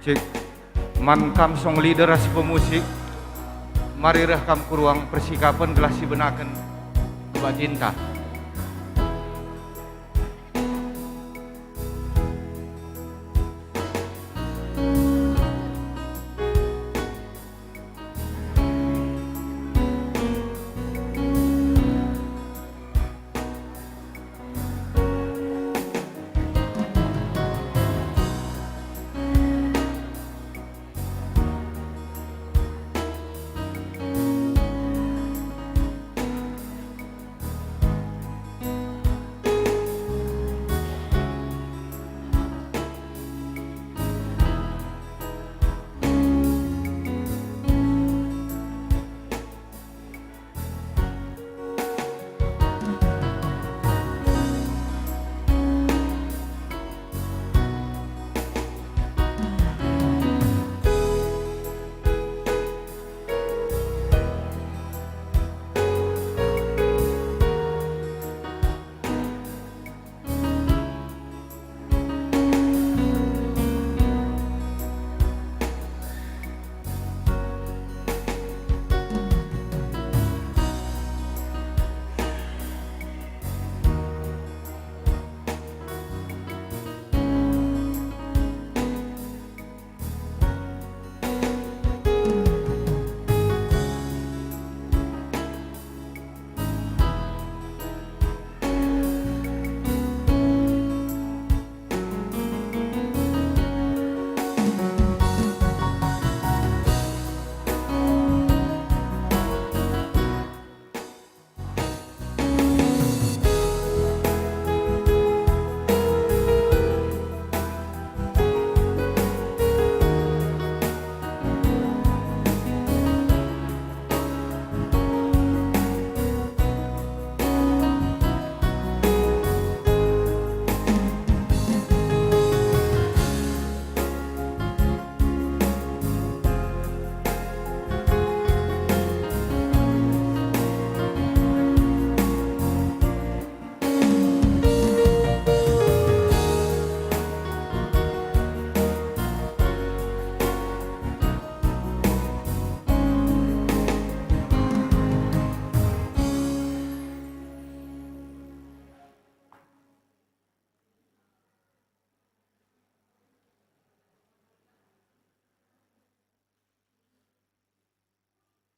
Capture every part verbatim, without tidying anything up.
Cek. Man kam song leader ras pemusik, mari reh kam ku ruang persikapen gelah sibenaken batinta.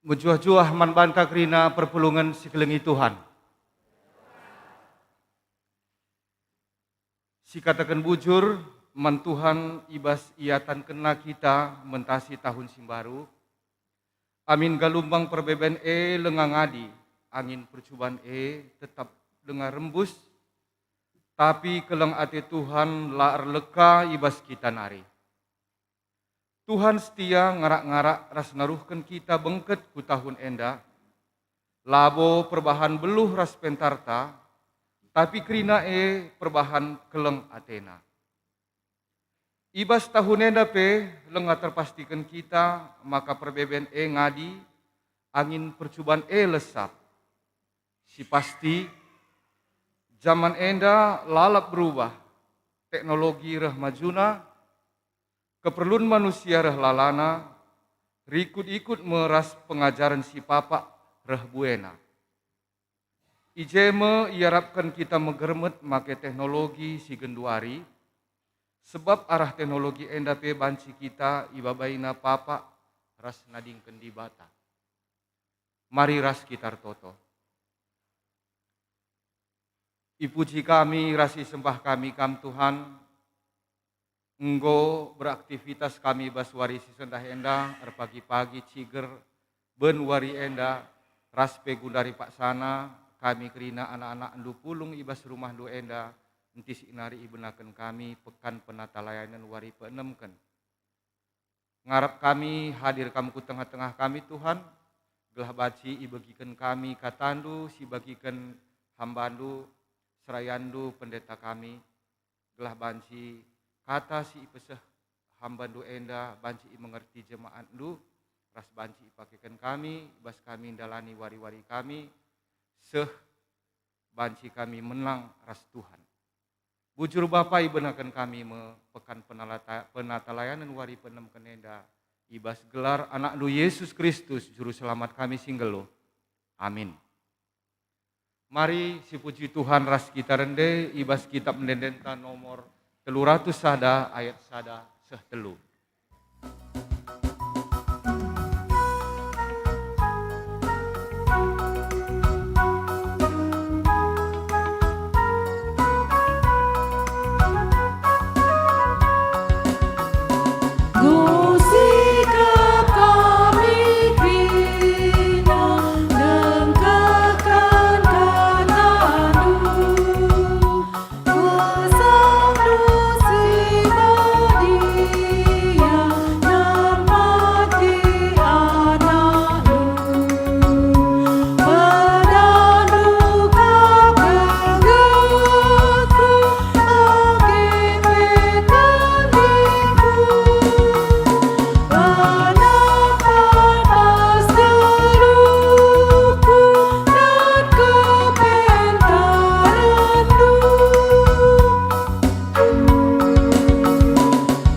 Mejuah-juah man banta kerina perpulungen si kelengi Tuhan. Sikataken bujur man Tuhan i bas iatankenna kita mentasi tahun si mbaru. Amin galumbang perbeben e lenga ngadi, angin percuban e tetap denga rembus, tapi keleng ate Tuhan la erleka i bas kita nari. Tuhan setia ngarak-ngarak ras naruhken kita bengket ku tahun enda, labo perbahan beluh ras pentarta, tapi kerina e perbahan keleng atena. I bas tahun enda pe lenga terpastiken kita maka perbeben e ngadi, angin percuban e lesap. Si pasti, jaman enda lalap berubah, teknologi reh majuna, keperlun manusia reh lalana, rikut-ikut me ras pengajaren si papak reh buena. I je me iarapken kita megermet make teknologi si genduari, sebab arah teknologi enda pe banci kita ibabaina papak ras nadingken Dibata. Mari ras kita ertoto. Ipuji kami ras isembah kami Kam, Tuhan, enggo beraktivitas kami bas wari si sendah enda, erpagi-pagi ciger ben wari enda, ras pe gundari paksana kami kerina anak-anakNdu pulung i bas rumahNdu enda, entis inari ibenaken kami pekan penata layanen wari peenemken. Ngarap kami hadir Kam ku tengah-tengah kami, Tuhan, gelah banci ibegiken kami kataNdu si ibagiken hambaNdu, serayanNdu, pendeta kami, gelah banci kata si ipeseh hambaNdu enda banci imengerti jemaatNdu, ras banci ipakeken kami, bas kami ndalani wari-wari kami, seh banci kami menang ras Tuhan. Bujur Bapa, ibenaken kami me pekan penalata-, penatalayanen wari peenemken enda, i bas gelar AnakNdu Yesus Kristus, Juru Selamat kami si nggeluh. Amin. Mari sipuji Tuhan ras kita rende i bas Kitab Ende-endenta nomor telu ratus sada ayat sada seh telu.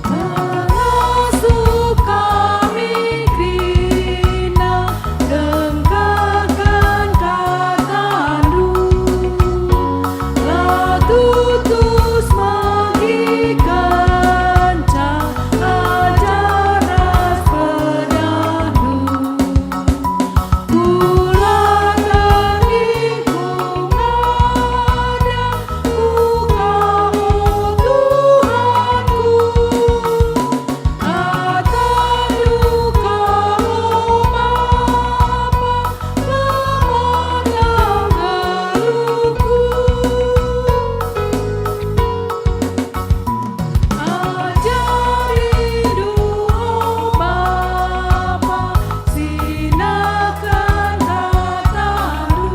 Pengasup kami kerina, dengarken kataNdu. La tutus megikenca ajar ras pedahNdu. Ajarindu, o Bapa, sinehken kataNdu,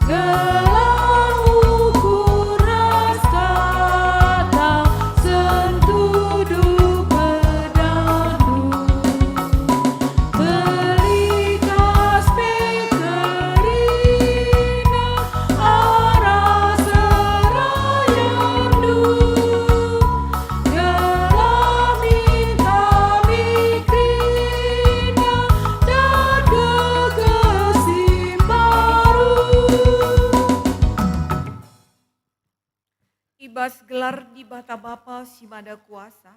gelah ukur ras kata sentudu pedahNdu. Belikas pe kerina arah serayanNdu, gelah min kami kerina dat gegeh si mbaru. I bas gelar Dibata Bapa si Mada Kuasa,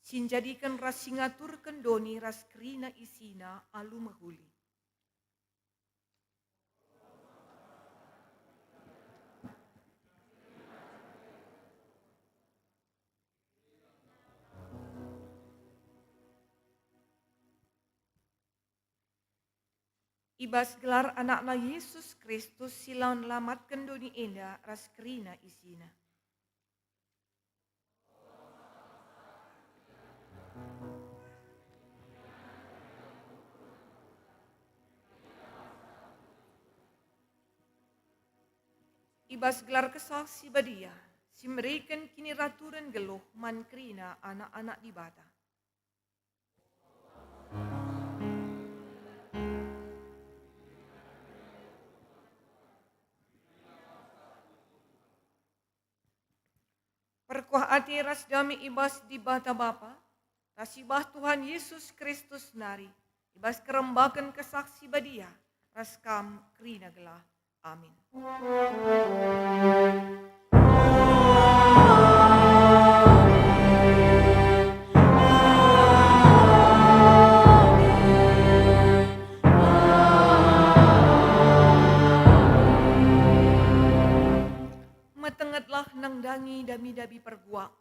si njadiken ras si ngaturken doni ras kerina isina alu mehuli. I bas gelar AnakNa Yesus Kristus si la nelamatken doni enda ras kerina isina. I bas gelar Kesah Si Badia, si mereken kiniraturen geluh man kerina anak-anak Dibata. Perkuah ate ras dame i bas Dibata Bapa, ras i bas Tuhan Yesus Kristus nari, i bas kerembaken Kesah Si Badia, ras kam kerina gelah. Amin. Metengetlah nandangi dame-dame perguak,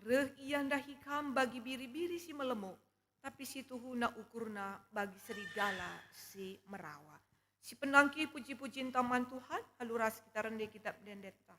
reh ia ndahi kam bagi biri-biri si melemuk, tapi si tuhuna ukurna bagi serigala si merawa. Si penangki puji-pujinta man Tuhan, alu ras kita rende Kitab Ende-endenta.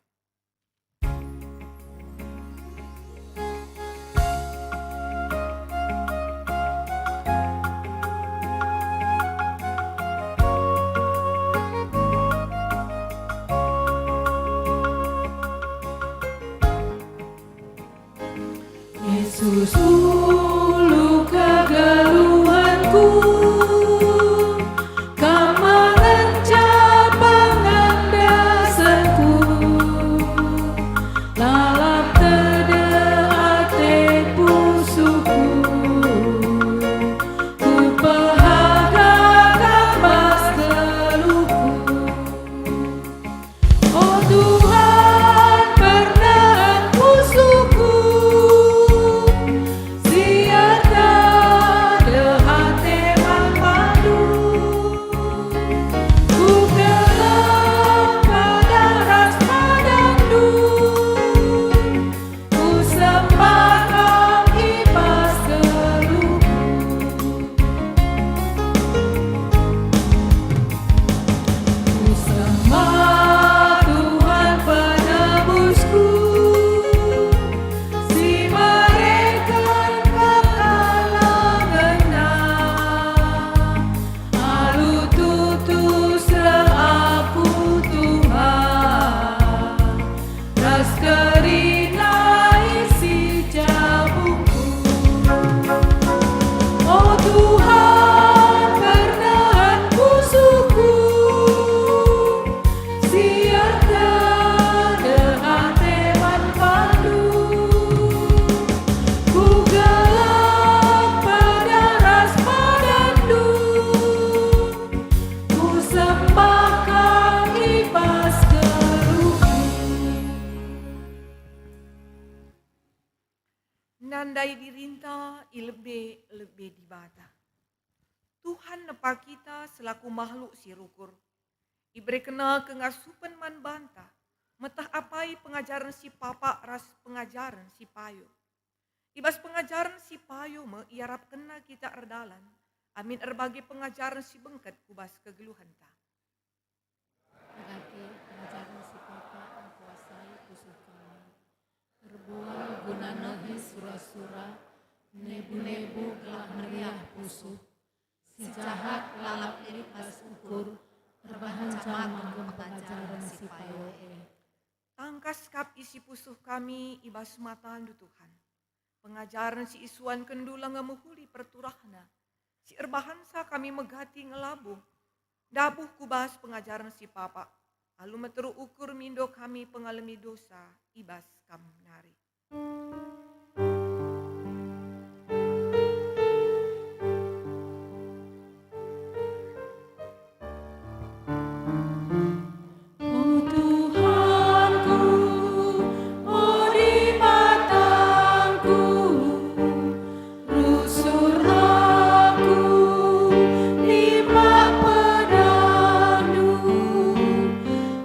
Yesus, ulu kegeluhenku, Kam ngenca pengendasenku. Kerina isi jabungku. O Tuhan, pernehan pusuhku, si erkiteken ate man bandu. Kugelap pada ras padandu, kusembahken i bas keruhen. Nandai dirinta i lebe-lebe Dibata. Tuhan nepa kita selaku makhluk si rukur. IberekenNa kengasupen man banta, meteh apai pengajaren si papak ras pengajaren si payo. I bas pengajaren si payo me iarapkenNa kita erdalan, amin erbage pengajaren si bengket ku bas kegeluhenta. Erkiteken pengajaren si papak engkuasai pusuh kami. Erbual guna nehi sura-sura, nebu-nebu gelah meriah pusuh. Si jahat lalap lit bas ukur, erbahanca mangkum pengajaren si payo e. Tangkas kap isi pusuh kami i bas mataNdu, Tuhan. Pengajaren si isuankenNdu langa mehuli perturahna, si erbahanca kami megati ngelabuh, ndabuh ku bas pengajaren si papak, alu meteruk ukur mindo kami pengalemi dosa i bas Kam nari. O Tuhanku, o Dibataku, rusur aku i bak pedanNdu,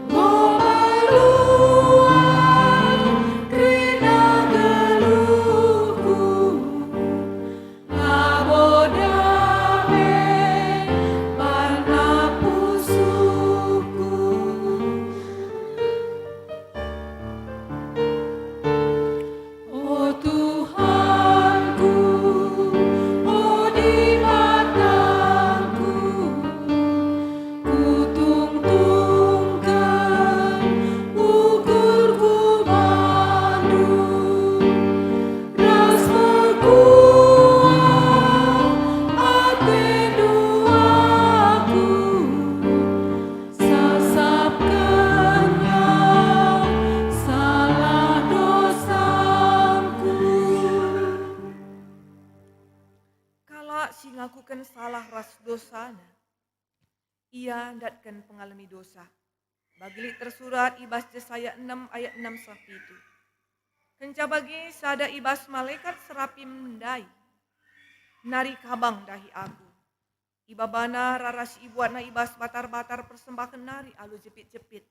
enggo meluah kerina geluhku. Labo dame banna pusuhku. O Tuhanku, o Dibatangku, kutungtungken ukurku bandu, ras mekuah atendu aku, sasapkenna salah dosangku. Kalak si ngakuken salah ras dosana, ia ndatken pengalemi dosa. Bagi lit tersurat i bas Jesaya enem ayat enem seh pitu. Kenca bage sada i bas malekat Serapim ndai, nari kabang dahi aku. Ibabana rara si ibuatna i bas batar-batar persembahen nari alu jepit-jepit.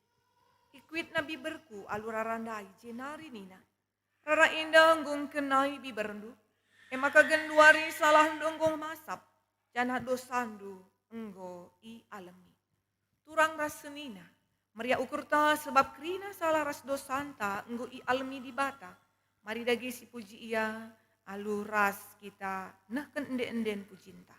Ikuitna biberku alu rara ndai, jenari nina, "Rara enda enggo ngkenai biberndu, e maka genduari salahndu enggo masap, janah dosandu enggo ialemi." Turang ras senina, meriah ukurta sebab kerina salah ras dosanta enggo ialemi Dibata. Mari dage sipuji Ia alu ras kita nehken ende-enden pujinta.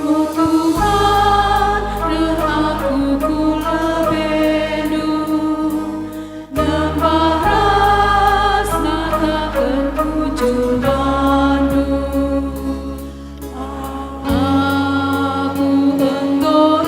O Tuhan, reh aku ku lebeNdu, nembah ras ngataken pujin bandu. Aku enggo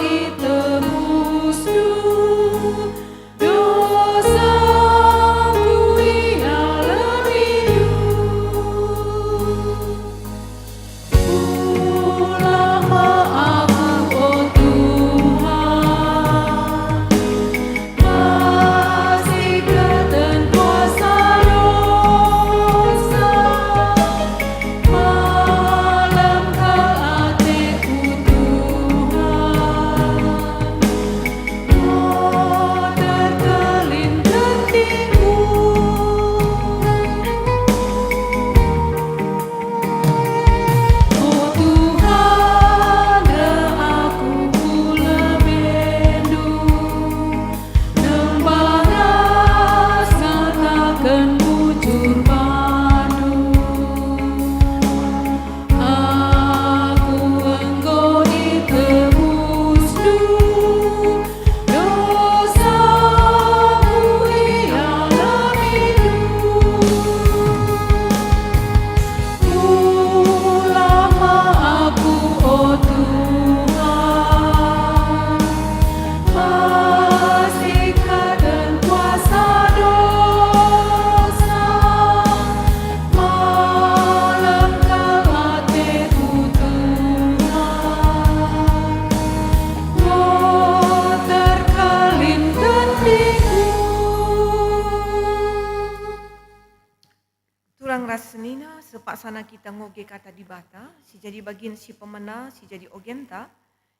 Senina, sepaksana kita ngoge Kata Dibata, si jadi bagin si pemena, si jadi ogenta,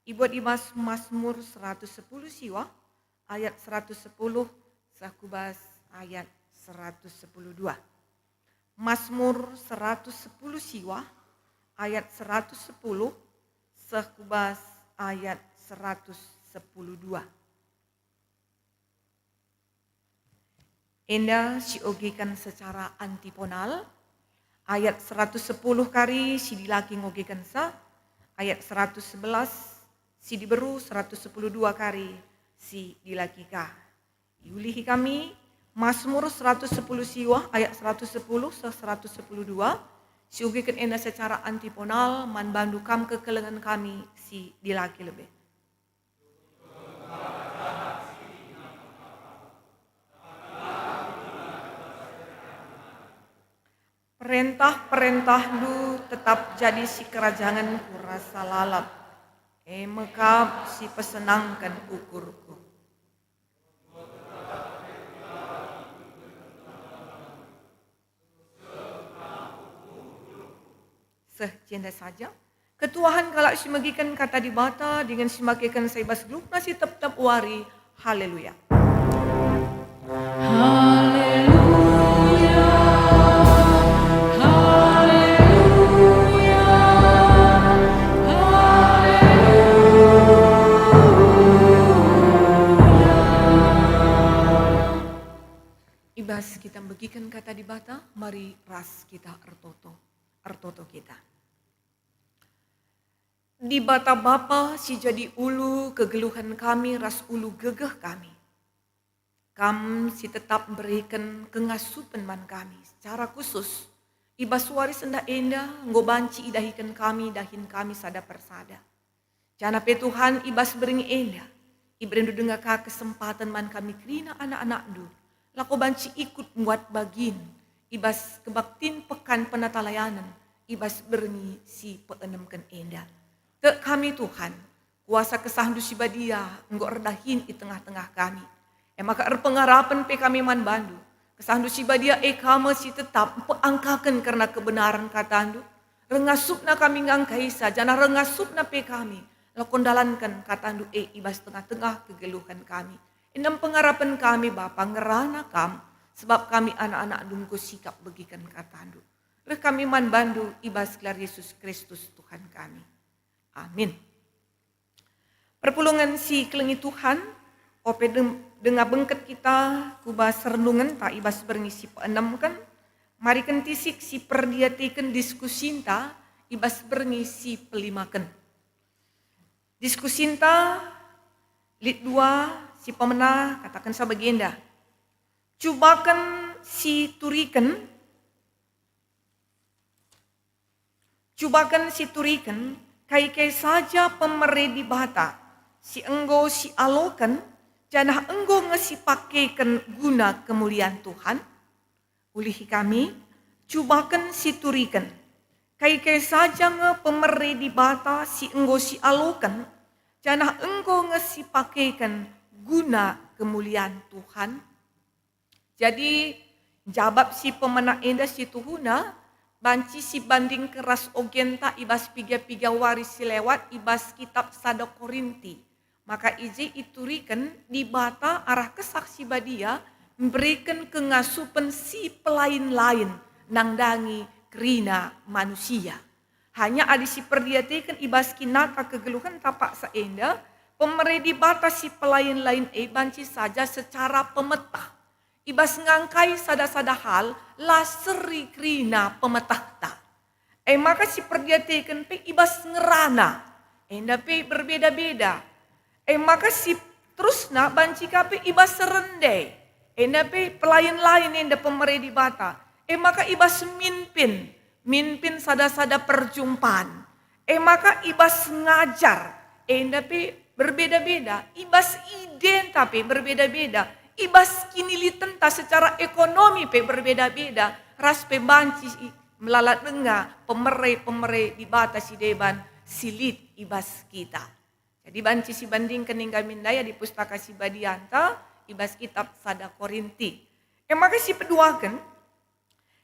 ibuat i bas Masmur seratus sepuluh siwah, ayat seratus sepuluh seh ku bas ayat seratus sepuluh dua. Masmur seratus sepuluh siwah, ayat seratus sepuluh seh ku bas ayat seratus sepuluh dua. Enda si ogeken secara antiponal, ayat seratus sepuluh kari si dilaki ngogekensa, ayat seratus sebelas si diberu, seratus sepuluh dua kari si dilaki ka. Iulihi kami Masmur seratus sepuluh siwah ayat seratus sepuluh seh seratus sepuluh dua, si ogeken enda secara antiponal man bandu kam kekelengen kami si dilaki lebe. Perentah-perentahndu tetap jadi sikerajangenku rasa lalap, e me kap si pesenangken ukurku. Seh jenda saja. Ketuahen kalak si megiken Kata Dibata dingen si makekensa i bas geluhna si tep-tep wari. Haleluya. Haleluya, haleluya, haleluya. I bas kita megiken Kata Dibata, mari ras kita ertoto. Ertoto kita. Dibata Bapa si jadi ulu kegeluhen kami ras ulu gegeh kami. Kam si tetap mberiken kengasupen man kami. Secara khusus, i bas wari sendah enda enggo banci idahiken kami dahin kami sada persada. Janah pe Tuhan, i bas berngi enda, iberendu denga ka kesempaten man kami kerina anak-anakndu, lako banci ikut muat bagin i bas kebaktin Pekan Penatalayanen i bas berngi si peenemken enda. Tek kami, Tuhan, kuasa KesahNdu si Badia enggo erdahin i tengah-tengah kami. E maka erpengarapen pe kami man bandu. KesahNdu si Badia e ka me si tetap mpeangkaken kerna kebenaren KataNdu. Rengasupna kami ngangkaisa, janah rengasupna pe kami lako ndalanken KataNdu e i bas tengah-tengah kegeluhen kami. Enda pengarapen kami, Bapa, ngerana Kam, sebab kami anak-anakNdu enggo sikap begiken KataNdu. Reh kami man bandu i bas gelar Yesus Kristus Tuhan kami. Amin. Perpulungen si kelengi Tuhan, ope dem-, denga bengket kita ku bas renungenta i bas berngi si peenemken, mari kentisik si perdiateken diskusinta i bas berngi si pelimaken. Diskusinta lit dua si pemena katakensa bagenda. Cubaken si turiken, cubaken si turiken, kai-kai saja pemere Dibata si enggo sialoken, janah enggo nge sipakeken guna kemulian Tuhan? Ulihi kami, cubaken si turiken, kai-kai saja nge pemere Dibata si enggo sialoken, janah enggo nge sipakeken guna kemulian Tuhan? Jadi, jabap si pemena enda si tuhuna banci sibandingken ras ogenta i bas piga-piga wari si lewat i bas kitap sada Korinti. Maka i je ituriken Dibata arah Kesah Si Badia mberiken kengasupen si pelain-lain nandangi kerina manusia. Hanya adi siperdiateken i bas kinata kegeluhenta paksa enda, pemere Dibata si pelain-lain e banci saja secara pemeteh. I bas ngangkai sada-sada hal la seri kerina pemetehta. E maka siperdiateken pe i bas ngerana, enda pe berbeda-beda. E maka si terusna banci ka pe i bas rende, enda pe pelain-lain enda pemere Dibata. E maka i bas mimpin, mimpin sada-sada perjumpan. E maka i bas ngajar, enda pe berbeda-beda, i bas identa pe berbeda-beda, i bas kinilitenta secara ekonomi pe berbeda-beda, ras pe banci i-, melala denga pemere-pemere Dibata si deban si lit i bas kita. Jadi banci sibandingken ninggamin ndai adi Pustaka Si Badianta i bas kitap sada Korinti. E maka sipeduaken,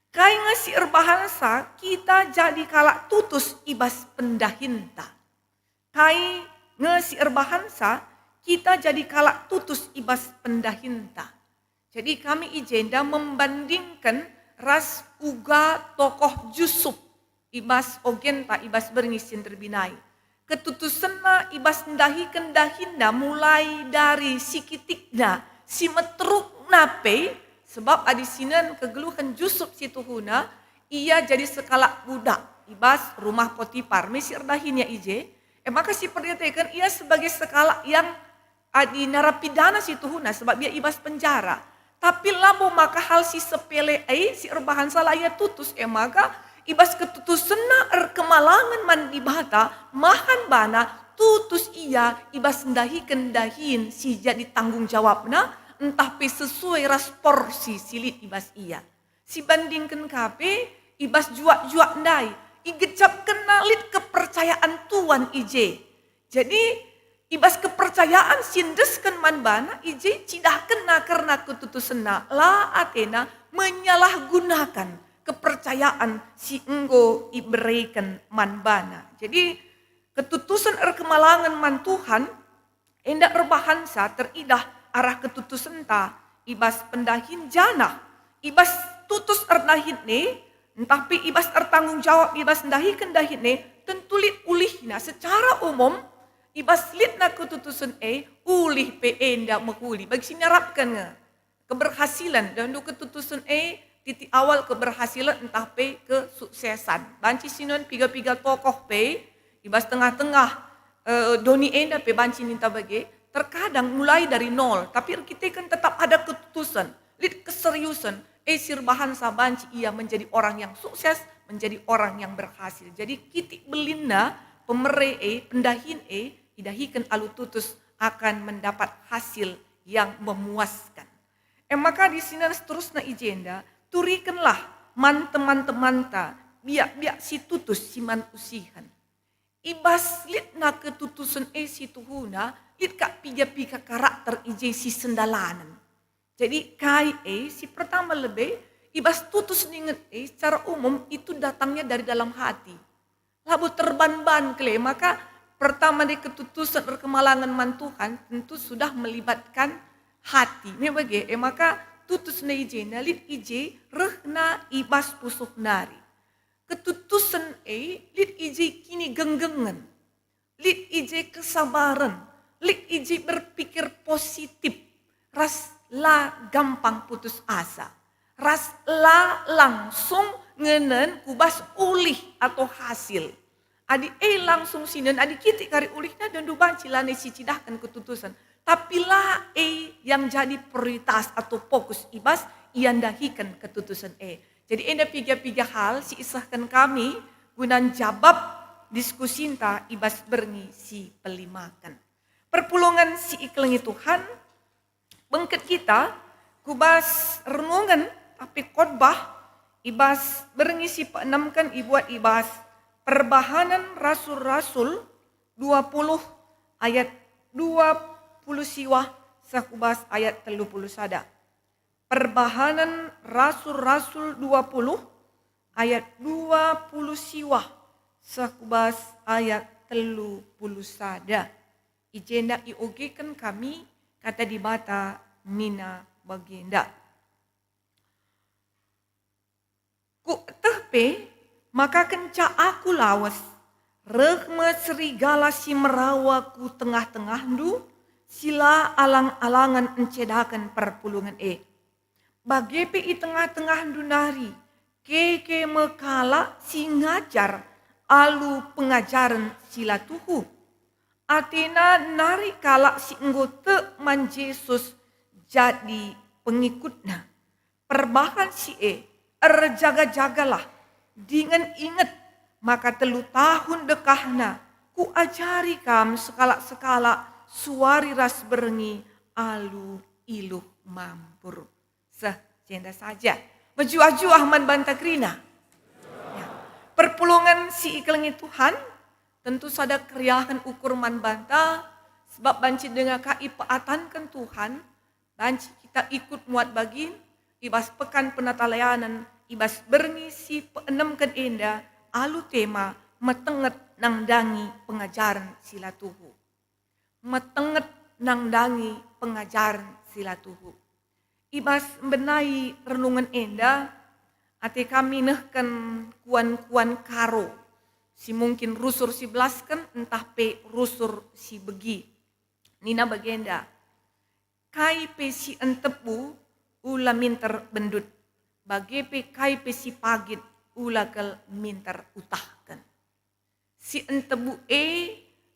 Kai nge si erbahansa kita jadi kalak tutus i bas pendahinta? Kai nge si erbahansa kita jadi kalak tutus i bas pendahinta? Jadi kami i jenda membandingken ras uga tokoh Jusup i bas ogenta, i bas berngi si nderbinai. Ketutusenna i bas ndahiken dahinna mulai dari si kitikna, si meterukna pe, sebab adi sinen kegeluhen Jusup si tuhuna, ia jadi sekalak budak i bas rumah Potipar, me si erdahinna i je. E maka si perdiateken ia sebagai sekalak yang adi narapidana si tuhuna, sebab ia i bas penjara. Tapi labo maka hal si sepele e si erbahansa la ia tutus, e maka i bas ketutusenna erkemalangen man Dibata, mahan bana tutus ia i bas ndahiken dahin si jadi tanggung jawabna, ntah pe sesuai ras porsi si lit i bas ia. Sibandingken ka pe i bas juak-juak ndai, igejapkenna lit kepercayaan tuan i je. Jadi, i bas kepercayaan si endesken man bana, i je cidahkenna kerna ketutusenna, la atena menyalahgunakan kepercayaan si enggo ibereken man bana. Jadi, ketutusen erkemalangen man Tuhan enda erbahansa teridah arah ketutusenta i bas pendahin janah i bas tutus erdahin e, ntah pe i bas ertanggung jawab i bas ndahiken dahin e, tentu lit ulihna. Secara umum, i bas litna ketutusen e, ulih pe enda mehuli. Bagi si narapken nge keberhasilan, dahndu ketutusen e, titik awal keberhasilan ntah pe kesuksesan. Banci sinen piga-piga tokoh pe, i bas tengah-tengah, eh, doni enda pe banci ninta bage, terkadang mulai dari nol, tapi erkiteken tetap ada ketutusen, lit keseriusen, e si erbahansa banci ia menjadi orang yang sukses, menjadi orang yang berhasil. Jadi kitik belinna pemere e, pendahin e, idahiken alu tutus akan mendapat hasil yang memuaskan. E maka di sinen seterusna i jenda, turikenlah man teman-temanta biak-biak si tutus si man usihen. I bas litna ketutusen e si tuhuna, lit kap piga-piga karakter i je si sendalanen. Jadi kai e si pertama lebe, i bas tutus dingen e secara umum itu datangnya dari dalam hati. Labo terban-ban kele, maka pertama di ketutusen erkemalangen man Tuhan tentu sudah melibatkan hati. Me bage, e maka tutus ndai i jenda lit i je rehna i bas pusuh nari. Ketutusen e lit i je kinigenggengen, lit i je kesabaren, lit i je berpikir positif, ras la gampang putus asa, ras la langsung ngenen ku bas ulih atau hasil. Adi e langsung sinen, adi kitik kari ulihna, dahndu banci lanai si cidahken ketutusen. Tapi la e yang jadi prioritas atau fokus i bas ia ndahiken ketutusen e. Jadi enda piga-piga hal si isehken kami guna njabap diskusinta i bas berngi si pelimaken. Perpulungen si ikelengi Tuhan, bengket kita ku bas renungen tapi khotbah i bas berngi si peenemken ibuat i bas Perbahanen Rasul-Rasul dua puluh ayat dua puluh siwah seh ku bas ayat telu puluh sada. Perbahanen Rasul-Rasul dua puluh ayat dua puluh siwah seh ku bas ayat telu puluh sada. I jenda iogeken kami Kata Dibata nina bagenda, "Kueteh pe maka kenca aku lawes, reh me serigala si merawa ku tengah-tengahndu, si la alang-alangen ncedaken perpulungen e. Bage pe i tengah-tengahndu nari keke me kalak si ngajar alu pengajaren si la tuhu. Atena nari kalak si enggo tek man Jesus jadi pengikutna. Perbahan si e, erjaga-jagalah, dingen inget maka telu tahun dekahna kuajari kam sekalak-sekalak suari ras berngi alu iluh mampur." Seh, jenda saja. Mejuah-juah man banta kerina. Ya. Perpulungen si ikelengi Tuhan, tentu sada keriahen ukur man banta, sebab banci denga ka ipeatanken Tuhan, banci kita ikut muat bagin i bas Pekan Penatalayanen i bas berngi si peenemken enda alu tema metenget nandangi pengajaren si la tuhu. Metenget nandangi pengajaren si la tuhu. I bas mbenai renungen enda, ate kami nehken kuan-kuan Karo, si mungkin rusur si belasken ntah pe rusur si begi. Nina bagenda, "Kai pe si entebu, ula minter bendut, bage pe kai pe si pagit, ula kal minter utahken. Si entebu e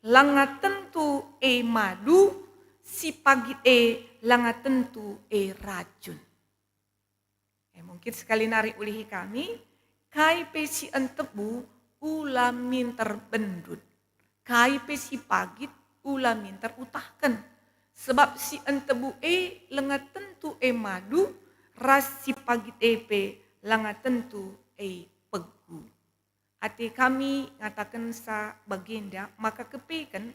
langa tentu e madu, si pagit e langa tentu e racun." E, mungkin sekali nari ulihi kami, "Kai pe si entebu, ula minter bendut. Kai pe si pagit, ula minter utahken. Sebab si entebu e langa tentu e madu, ras si pagit e pe langa tentu e pegu." Ate kami ngatakensa bagenda maka kepeken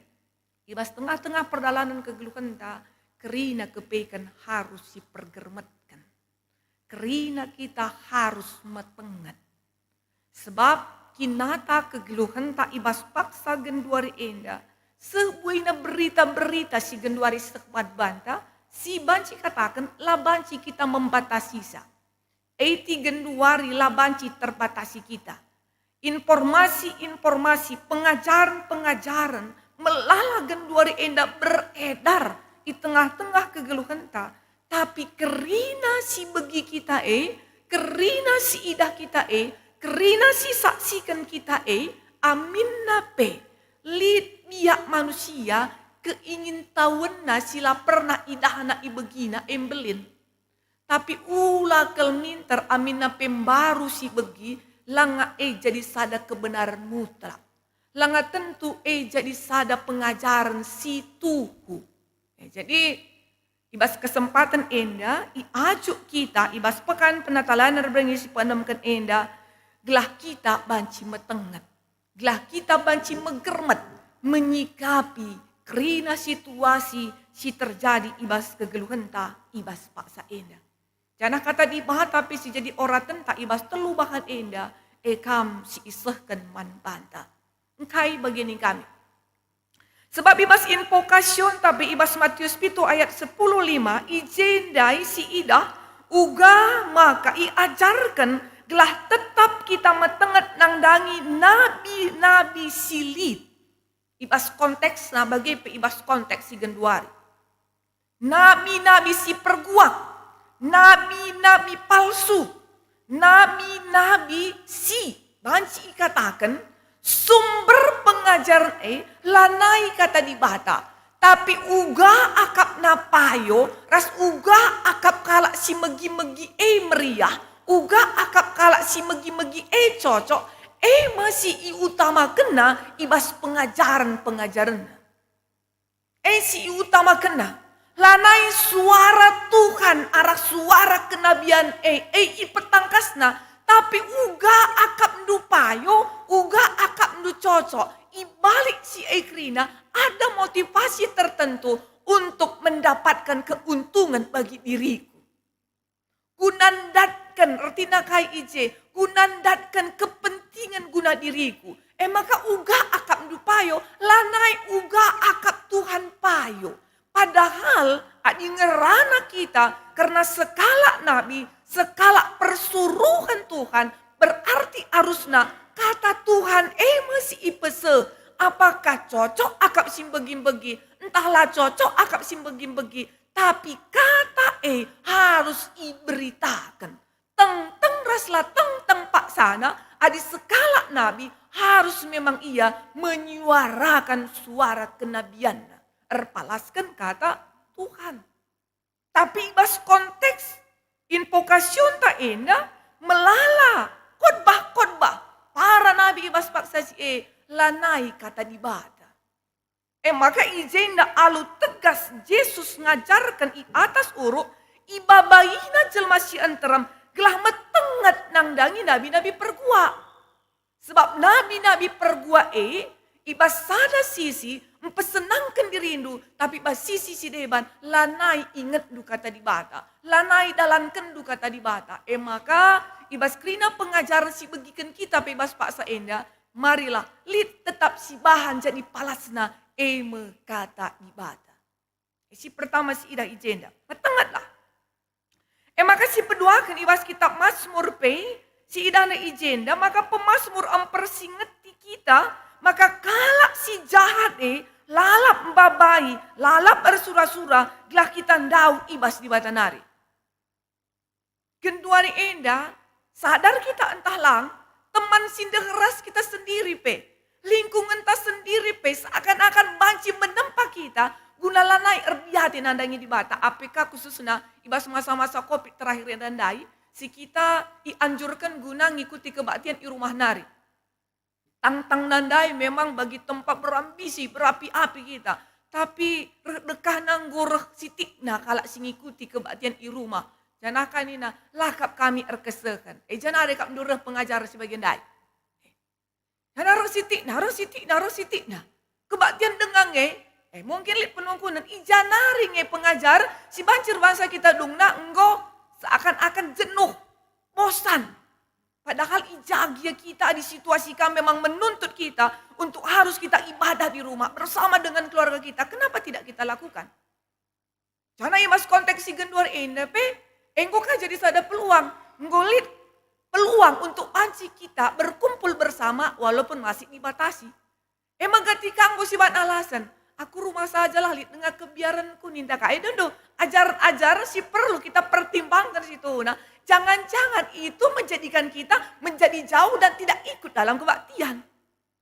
i bas tengah-tengah perdalanen kegeluhenta kerina kepeken harus sipergermetken. Kerina kita harus metenget. Sebab kinata kegeluhenta i bas paksa genduari enda, seh buina berita-berita si genduari seh man banta, si banci kataken la banci kita membatasisa. Eti genduari la banci terbatasi kita. Informasi-informasi, pengajaren-pengajaren melala genduari enda beredar i tengah-tengah kegeluhenta, tapi kerina si begi kita e, kerina si idah kita e, kerina si saksiken kita e, aminna pe lit biak manusia keingin tawenna si la pernah idahna ibegina e mbelin. Tapi ula kal minter aminna pe mbaru si begi, langa e jadi sada kebenaran mutlak. Langa tentu e jadi sada pengajaren si tuhu. E, jadi, i bas kesempaten enda, iajuk kita i bas Pekan Penatalanen berngi si peenemken enda, gelah kita banci metenget. Gelah kita banci megermet menyikapi kerina situasi si terjadi i bas kegeluhenta i bas paksa enda. Janah Kata Dibata pe si jadi oratenta i bas telu bahan enda, e kam si isehken man banta. Engkai bage ning kami? Sebab i bas Invokasionta pe i bas Matius pitu ayat sepuluh lima, i je ndai si idah, uga maka iajarken gelah tetap kita metenget nandangi nabi-nabi si lit. I bas konteksna bage pe i bas konteks si genduari. Nabi-nabi si perguak, nabi-nabi palsu, nabi-nabi si banci ikataken sumber pengajaren e lanai Kata Dibata, tapi uga akapna payo ras uga akap kalak si megi-megi e meriah, uga akap kalak si megi-megi e cocok, e me si iutamakenna i bas pengajaren-pengajarenna. E si iutamakenna, lanai suara Tuhan arah suara kenabian e, e ipetangkasna, tapi uga akapndu payo, uga akapndu cocok. I balik si e kerina ada motivasi tertentu untuk mendapatkan keuntungan bagi diriku. Guna ndatken, ertina kai i je? Guna ndatken kepentingen guna diriku. E maka uga akapndu payo, lanai uga akap Tuhan payo. Padahal adi ngerana kita kerna sekalak nabi, sekalak persuruhen Tuhan, berarti arusna kata Tuhan e me si ipeseh. Apakah cocok akap si mbegi-mbegi? Ntah la cocok akap si mbegi-mbegi. Tapi kata e harus iberitaken. Tengteng ras la tengteng paksana, adi sekalak nabi harus memang ia menyuarakan suara kenabianna, erpalasken kata Tuhan. Tapi i bas konteks invokasiunta enda melala khotbah-khotbah para nabi i bas paksa si e lanai kata Dibata. E maka i jenda alu tegas Jesus ngajarken i atas uruk, ibabaina jelma si nterem gelah metenget nandangi nabi-nabi perguak. Sebab nabi-nabi perguak e i bas sada sisi mpesenangken dirindu, tapi bas sisi si deban lanai ingetndu kata Dibata, lanai dalankenndu kata Dibata. E maka, i bas kerina pengajaren si begiken kita pe bas paksa enda, marilah lit tetap si bahan jadi palasna, e me kata Dibata. Si pertama si idah i jenda, metengetlah. E maka si peduaken i bas kitab Masmur pe, si idahna i jenda, maka pemasmur mpersingeti kita, maka kalak si jahat e lalap mbabai, lalap ersura-sura, gelah kita ndauh i bas Dibata nari. Genduari enda, sadar kita ntah lang, teman si ndeh ras kita sendiri pe, lingkungenta sendiri pe seakan-akan banci menempa kita guna lanai erdiate nandangi Dibata, A P K khususna i bas masa-masa covid terakhir enda ndai, si kita ianjurken guna ngikuti kebaktian i rumah nari. Tangtangna ndai memang bagi tempat berambisi, berapi-api kita. Tapi reh dekahna enggo reh sitikna kalak si ngikuti kebaktian i rumah. Janah nina, "La kap kami erkesehen." E, janah nari kap ndai reh pengajar si bage ndai. Janah reh sitikna, reh sitikna, reh sitikna. Kebaktian denga nge, e, mungkin lit penungkunen, i ja nari nge pengajar si banci bangsa kita dungna enggo seakan-akan jenuh, bosan. Padahal i ja gia kita adi situasi kam memang menuntut kita untuk harus kita ibadah di rumah bersama dengan keluarga kita, kenapa tidak kita lakukan? Janah i bas konteks si genduari enda pe, enggo ka jadi sada peluang, enggo lit peluang untuk banci kita berkumpul bersama walaupun masih dibatasi. E maka tika enggo siban alasan, "Aku rumah sajalah lit denga kebiarenku," ninta ka. E, dendo, ajar-ajar si perlu kita pertimbangkan situhuna. Jangan-jangan itu menjadikan kita menjadi jauh dan tidak ikut dalam kebaktian.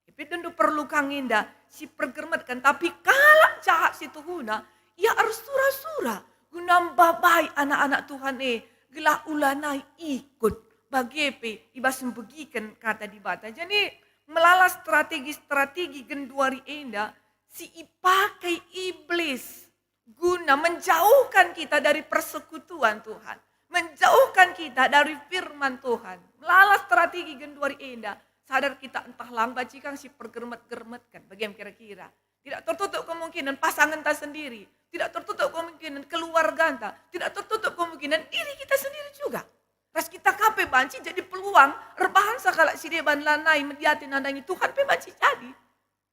Tapi dendo perlu kang enda si pergermetken, tapi kalak jahat situhuna, ia ersura-sura guna mbabai anak-anak Tuhan e, gelah ulanai ikut bage pe i bas mbegiken kata Dibata. Jadi, melala strategi-strategi genduari enda si ipakai iblis guna menjauhkan kita dari persekutuan Tuhan, menjauhkan kita dari firman Tuhan. Melala strategi genduari enda, sadar kita ntah lang banci kang si pergermet-germetken, bage me kira-kira. Tidak tertutup kemungkinan pasangenta sendiri, tidak tertutup kemungkinan keluarganta, tidak tertutup kemungkinan diri kita sendiri juga. Ras kita ka pe banci jadi peluang erbahansa kalak si deban lanai mediate nandangi Tuhan pe banci jadi.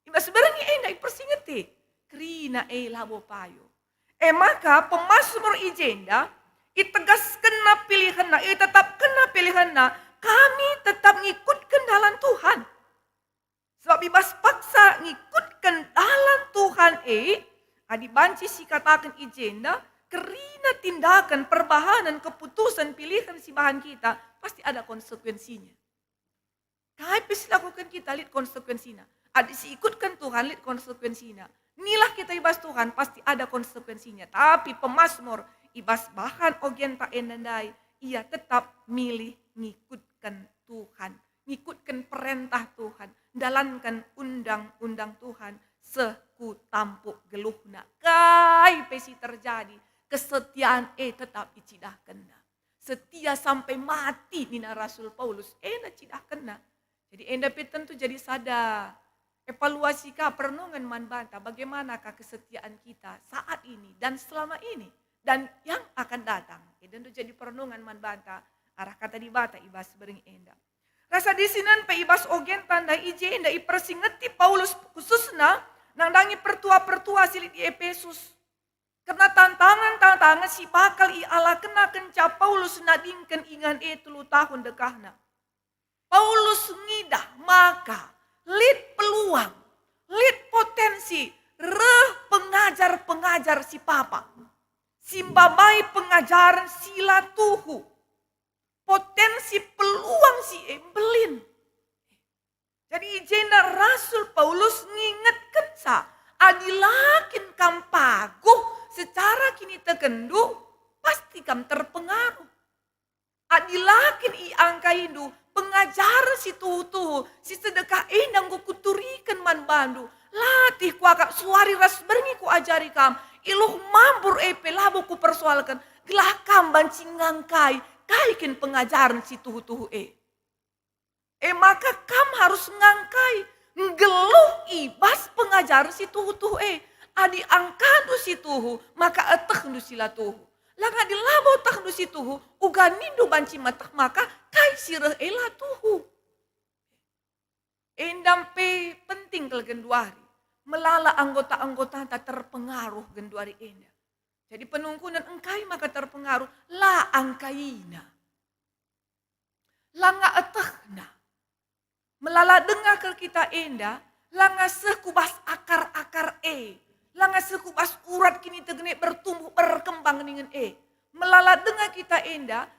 I bas berngi enda ipersingeti, kerina e labo payo. E maka pemasmur i jenda itegaskenna pilihenna, itetapkenna pilihenna, kami tetap ngikutken dalan Tuhan. Sebab i bas paksa ngikutken dalan Tuhan e, adi banci sikataken i jenda, kerina tindaken, perbahanen, keputusen, pilihen si bahan kita, pasti ada konsekuensinya. Kai pe si lakuken kita lit konsekuensina. Adi siikutken Tuhan lit konsekuensina. Nilah kita i bas Tuhan pasti ada konsekuensinya. Tapi pemasmur i bas bahan ogenta enda ndai, ia tetap milih ngikutken Tuhan, ngikutken perentah Tuhan, ndalanken undang-undang Tuhan seh ku tampuk geluhna. Kai pe si terjadi, kesetiaan e tetap icidahkenna. Setia sampai mati, nina Rasul Paulus, enda cidahkenna. Jadi enda pe tentu jadi sada evaluasi ka, perenungen man banta, bagaimanakah kesetiaan kita saat ini dan selama ini dan yang akan datang. Enda tentu jadi perenungen man banta arah kata Dibata i bas berngi enda. Rasa disinen pe i bas ogenta ndai i jenda ipersingeti Paulus khususna nandangi pertua-pertua si lit i Epesus. Kerna tantangan-tantangan si bakal ialakenna kenca Paulus nadingken ingan e telu tahun dekahna. Paulus ngidah maka lit peluang, lit potensi reh pengajar-pengajar si papa, si mbabai pengajaren si la tuhu. Potensi peluang si e mbelin. Jadi i jenda Rasul Paulus ngingetkenca, adi la kin kam paguh secara kinitekenndu, pasti kam terpengaruh. Adi la kin iangkaindu pengajaren si tuhu-tuhu, si sedekah enda enggo kuturiken man bandu, latih kuakap suari ras berngi kuajari kam, iluh mambur e pe labo kupersoalken, gelah kam banci ngangkai kai kin pengajaren si tuhu-tuhu e. E maka kam harus ngangkai Nggeluh i bas pengajaren si tuhu-tuhu e. Adi angkandu si tuhu, maka etehndu si la tuhu. Langa adi labo etehndu si tuhu, uga nindu banci meteh maka kai si reh e la tuhu. Enda pe penting kal genduari. Melala anggota-anggotanta terpengaruh genduari enda. Jadi penungkunen engkai maka terpengaruh? La angkaina. Langa etehna. Melala denga kal kita enda, langa seh ku bas akar-akar e, langa seh ku bas urat kiniteken e bertumbuh, berkembang ningen e. Melala denga kita enda,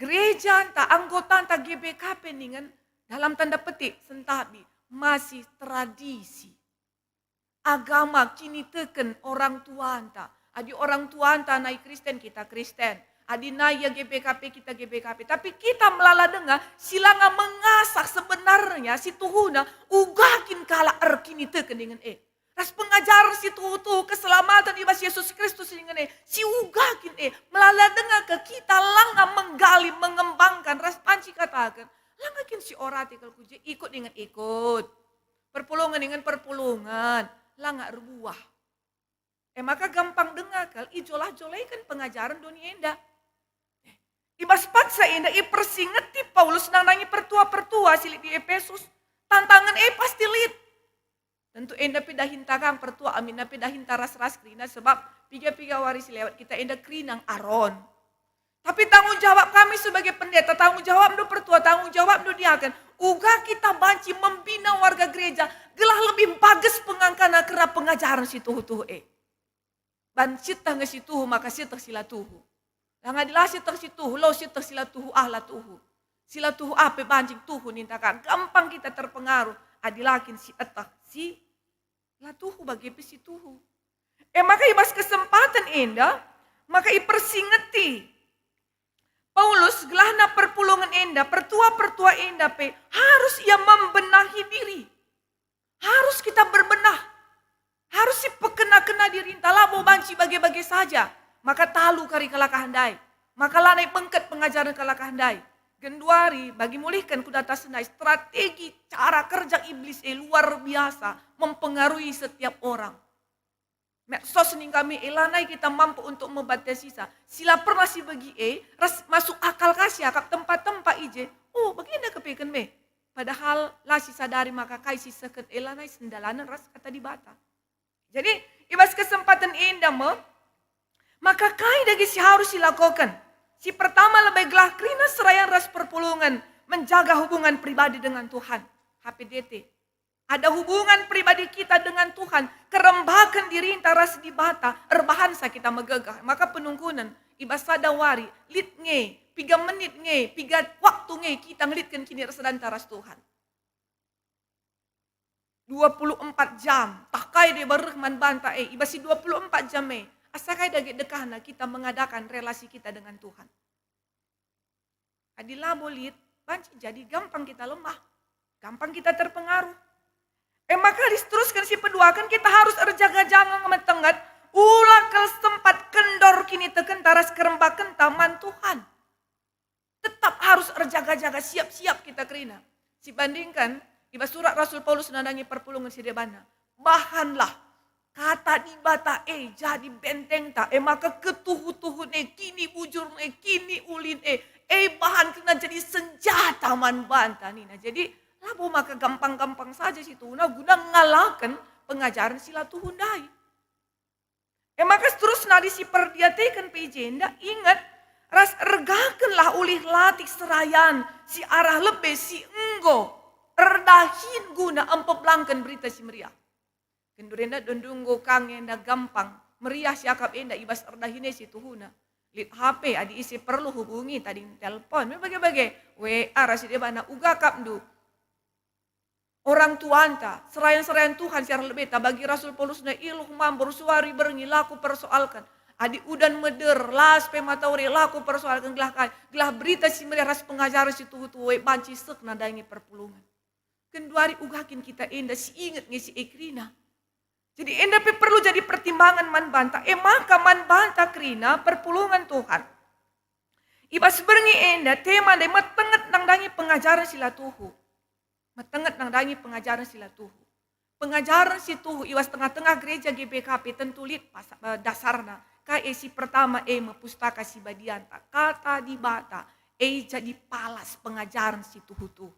gereja ntah anggotanta G B K P ningen dalam tanda petik sentabi masih tradisi agama kiniteken orang tuanta. Adi orang tuanta nai Kristen, kita Kristen. Adi nai ia G B K P, kita G B K P. Tapi kita melala denga si langa mengasah sebenarnya si tuhuna uga kin kalak erkiniteken dingen e. Ras pengajaren si tuhu-tuhu keselamaten i bas Yesus Kristus dingen e, si uga kin e, melala denga ke kita langa menggali, mengembangkan, ras banci kataken, langa kin si orati kal ku je, ikut dingen ikut. Perpulungen dingen perpulungen, langa erbuah. E maka gampang denga kal ijolah-jolaiken pengajaren doni enda. I bas paksa enda ipersingeti Paulus nandangi pertua-pertua si lit di Epesus. Tantangen e pasti lit. Tentu enda pe dahinta kang pertua, aminna pe dahinta ras-ras kerina, sebab piga-piga wari si lewat kita enda kerina nge Aron. Tapi tanggung jawab kami sebagai pendeta, tanggung jawabndu pertua, tanggung jawabndu diaken, uga kita banci membina warga gereja gelah lebih mpages pengangkana kerna pengajaren si tuhu-tuhu e. Ban sieteh nge si tuhu maka sieteh si la tuhu. Langa adi la sieteh si tuhu, lo sieteh si la tuhu ah la tuhu. Si la tuhu ah pe banci tuhu ninta ka, gampang kita terpengaruh adi la kin sieteh si la tuhu bage pe si tuhu. E maka i bas kesempaten enda, maka ipersingeti Paulus gelahna perpulungen enda, pertua-pertua enda pe harus ia membenahi diri. Harus kita berbenah. Harus sipekena-kena dirinta, labo banci bage-bage saja. Maka talu kari kelakah ndai. Maka lanai bengket pengajaren kelakah ndai. Genduari, bagi mulihken ku data senai, strategi cara kerja iblis e luar biasa mempengaruhi setiap orang. Medsos ning kami e lanai kita mampu untuk membatasi sa. Si la pernah sibegi e, ras masuk akal ka siakap tempa-tempa i je. Oh, bagenda kepeken me. Padahal la sisadari maka kai sisehken e lanai sendalanen ras Kata Dibata. Jadi, i bas kesempaten enda me, maka kai dage si harus silakoken? Si pertama lebe gelah kerina serayan ras perpulungen menjaga hubungan pribadi dengan Tuhan. H P D T. Ada hubungan pribadi kita dengan Tuhan, kerembaken dirinta ras Dibata, erbahansa kita megegeh. Maka penungkunen, i bas sada wari, lit nge, piga menit nge, piga waktu nge kita ngelitken kinirasadanta ras Tuhan. Dua puluh empat jam, tah kai deba reh man banta e, i bas si dua puluh empat jam e, asa kai dage dekahna kita mengadakan relasi kita dengan Tuhan. Adi labo lit, banci jadi gampang kita lemah, gampang kita terpengaruh. E maka diterusken si peduaken, kita harus erjaga-jaga metenget, ula kal sempat kendor kinitekenta ras kerembakenta man Tuhan. Tetap harus erjaga-jaga, siap-siap kita kerina. Sibandingken, i bas surat Rasul Paulus nandangi perpulungen si debanna, bahanlah Kata Dibata e jadi bentengta, e maka ketuhu-tuhun e, kinibujurun e, kiniulin e, e bahan kerina jadi senjata man banta nina. Jadi, labo maka gampang-gampang saja si tuhuna guna ngalaken pengajaren si la tuhu ndai. E maka seterusna adi siperdiateken pe i jenda, inget, ras ergakenlah ulih latih serayan si arah lebe si enggo erdahin guna mpeblangken Berita Si Meriah. Genduari enda dondunggo kang enda gampang, meriah siakap enda i bas erdahin e si tuhuna. Lit H P, adi ise perlu hubungi, tading telpon, me bage-bage, W A ras si debanna, uga akapndu. Orang tuanta, serayan-serayan Tuhan si arah lebeta, bagi Rasul Paulus na iluh mambur suari berngi la kupersoalken. Adi udan meder, las pe matawari la kupersoalken gelah kai, gelah Berita Si Meriah ras pengajaren si tuhu-tuhu e banci seh nandangi perpulungen. Genduari uga kin kita enda si inget nge si e kerina. Jadi enda pe perlu jadi pertimbangan man banta, e maka man banta kerina perpulungen Tuhan. I bas berngi enda tema ndai metenget nandangi pengajaren si la tuhu. Metenget nandangi pengajaren si la tuhu. Pengajaren si tuhu i bas tengah-tengah gereja G B K P tentu lit pas-, eh, dasarna. Kai e? Si pertama e me Pustaka Si Badianta, Kata Dibata, e jadi palas pengajaren si tuhu-tuhu.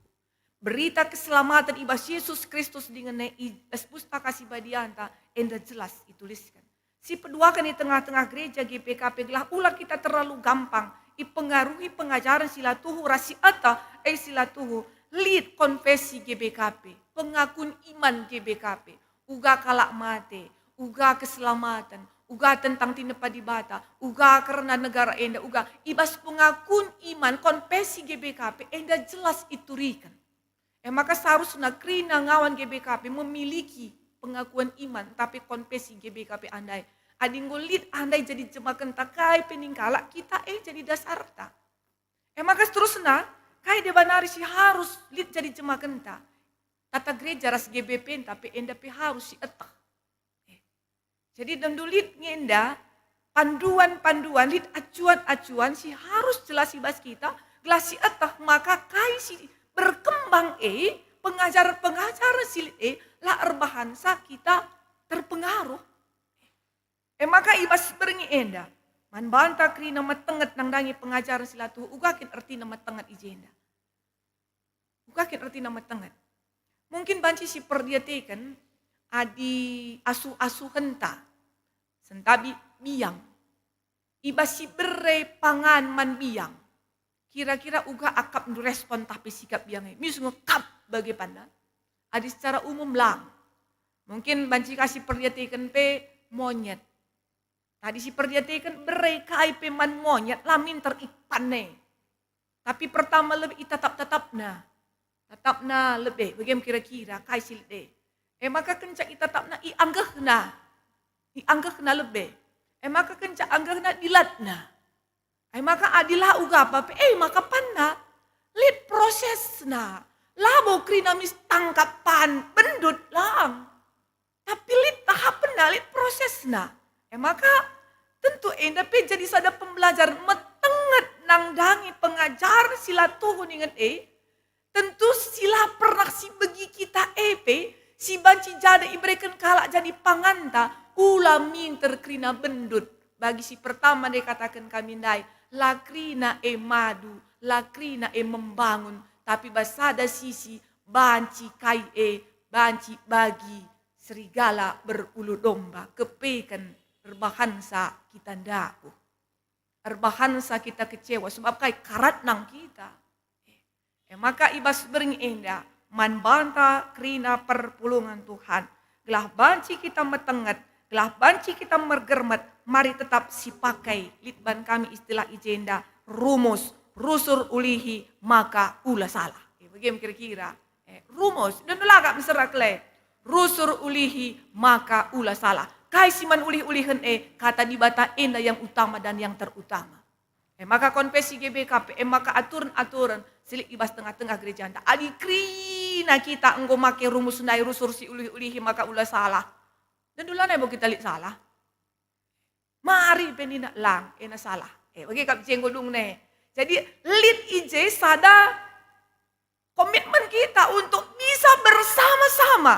Berita keselamaten i bas Yesus Kristus dingen e i bas Pustaka Si Badianta enda jelas itulisken. Si peduaken i tengah-tengah gereja G B K P gelah ula kita terlalu gampang ipengaruhi pengajaren si la tuhu ras si eteh, e si la tuhu. Lit konfesi G B K P, pengakun iman G B K P, uga kalak mate, uga keselamaten, uga tentang tinepa Dibata, uga kerna negara enda, uga i bas pengakun iman konfesi G B K P enda jelas ituriken. E maka seharusna kerina ngawan G B K P memiliki pengakuan iman, tapi konfesi G B K P andai. Adi enggo lit andai jadi jemakenta, kai pe ning kalak, kita e jadi dasarta. E maka seterusna, kai deba nari si harus lit jadi jemakenta? Tata gereja ras G B P-nta pe enda pe harus si eteh. Eh, Jadi, dendu lit nge enda panduan-panduan, lit acuan-acuan si harus jelas i bas kita, gelah si eteh maka kai si berkembang e, pengajaren-pengajaren si lit e, la erbahansa kita terpengaruh. E maka i bas berngi enda, man banta kerina metenget nandangi pengajaren si la tuhu, uga kin ertina metenget i jenda? Uga kin ertina metenget? Mungkin banci siperdiateken adi asuh-asuhenta, sentabi biang. I bas si bere pangan man biang, kira-kira uga akapndu respon tah pe sikap biang e? Mius nge kap bage panna? Adi secara umum lang. Mungkin banci ka siperdiateken pe monyet. Tadi siperdiateken bere kai pe man monyet la minter ipanna e. Tapi pertama lebe itatap-tatapna. Tatapna lebe, bage me kira-kira kai si lit e. E maka kenca itatapna ianggehna. Ianggehna lebe. E maka kenca anggehna dilatna. E maka adi la uga apa pe, e maka panna. Lit prosesna. Labo kerina mis tangkap pan bendut lang. Tapi lit tahapenna, lit prosesna. E maka, tentu enda pe jadi sada pembelajar metenget nandangi pengajaren si la tuhu ningen e. Tentu si la pernah sibegi kita e pe, si banci jada ibereken kalak jadi panganta, ula minter kerina bendut. Bagi si pertama ndai kataken kami ndai, la kerina e madu, la kerina e membangun, tapi bas sada sisi banci kai e, banci bagi serigala berulu domba, kepeken erbahansa kita ndabuh. Erbahansa kita kecewa, sebab kai? Karat nang kita. E maka i bas berngi enda, man banta kerina perpulungen Tuhan, gelah banci kita metenget, gelah banci kita mergermet, mari tetap sipakai, lit ban kami istilah i jenda, rumus, rusur ulihi maka ula salah. E, bage me kira-kira. Eh, rumus, dan la kap mesera kele. Rusur ulihi maka ula salah. Kai si man ulih-ulihen e? Kata Dibata enda yang utama dan yang terutama. E maka konfesi G B K P, e maka aturen-aturen si lit i bas tengah-tengah gerejanta. Adi kerina kita enggo make rumus ndai, rusur si ulih-ulihi maka ula salah. Dan dula nai bo kita lit salah. Mari pe nina lang, ena salah. Eh, bage kap jenggo dung ne. Jadi, lit i je sada komitmen kita untuk bisa bersama-sama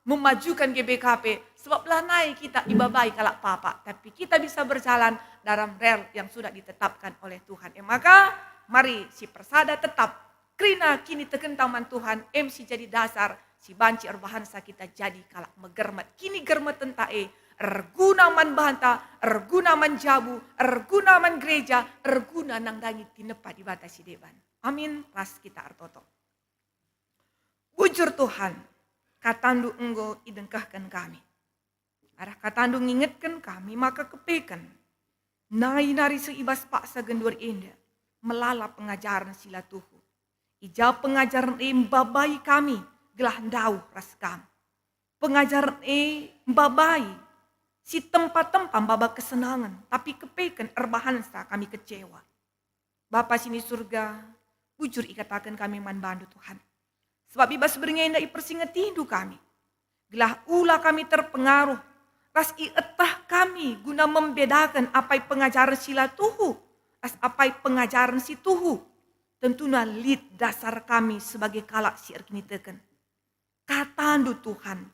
memajukan G B K P, sebab lanai kita ibabai kalak papa, tapi kita bisa berjalan dalam rel yang sudah ditetapkan oleh Tuhan. E maka, mari si persada tetap kerina kinitekenta man Tuhan, em si jadi dasar si banci erbahansa kita jadi kalak megermet. Kinigermetenta e erguna man banta, erguna man jabu, erguna man gereja, erguna nandangi tinepa Dibata si deban. Amin. Ras kita ertoto. Bujur Tuhan, katandu enggo idengkehken kami. Arah katandu ngingetken kami maka kepeken. Nai nari seh i bas paksa genduari enda, melala pengajaren si la tuhu. I ja pengajaren e mbabai kami gelah ndauh ras Kam. Pengajaren e mbabai si tempa-tempa maba kesenangen, tapi kepeken erbahansa kami kecewa. Bapa si ni Surga, bujur ikataken kami man Bandu, Tuhan. Sebab i bas berngi enda ipersingetindu kami, gelah ula kami terpengaruh, ras ieteh kami guna membedaken apai pengajaren si la tuhu ras apai pengajaren si tuhu. Tentuna lit dasar kami sebagai kalak si erkiniteken. KataNdu, Tuhan,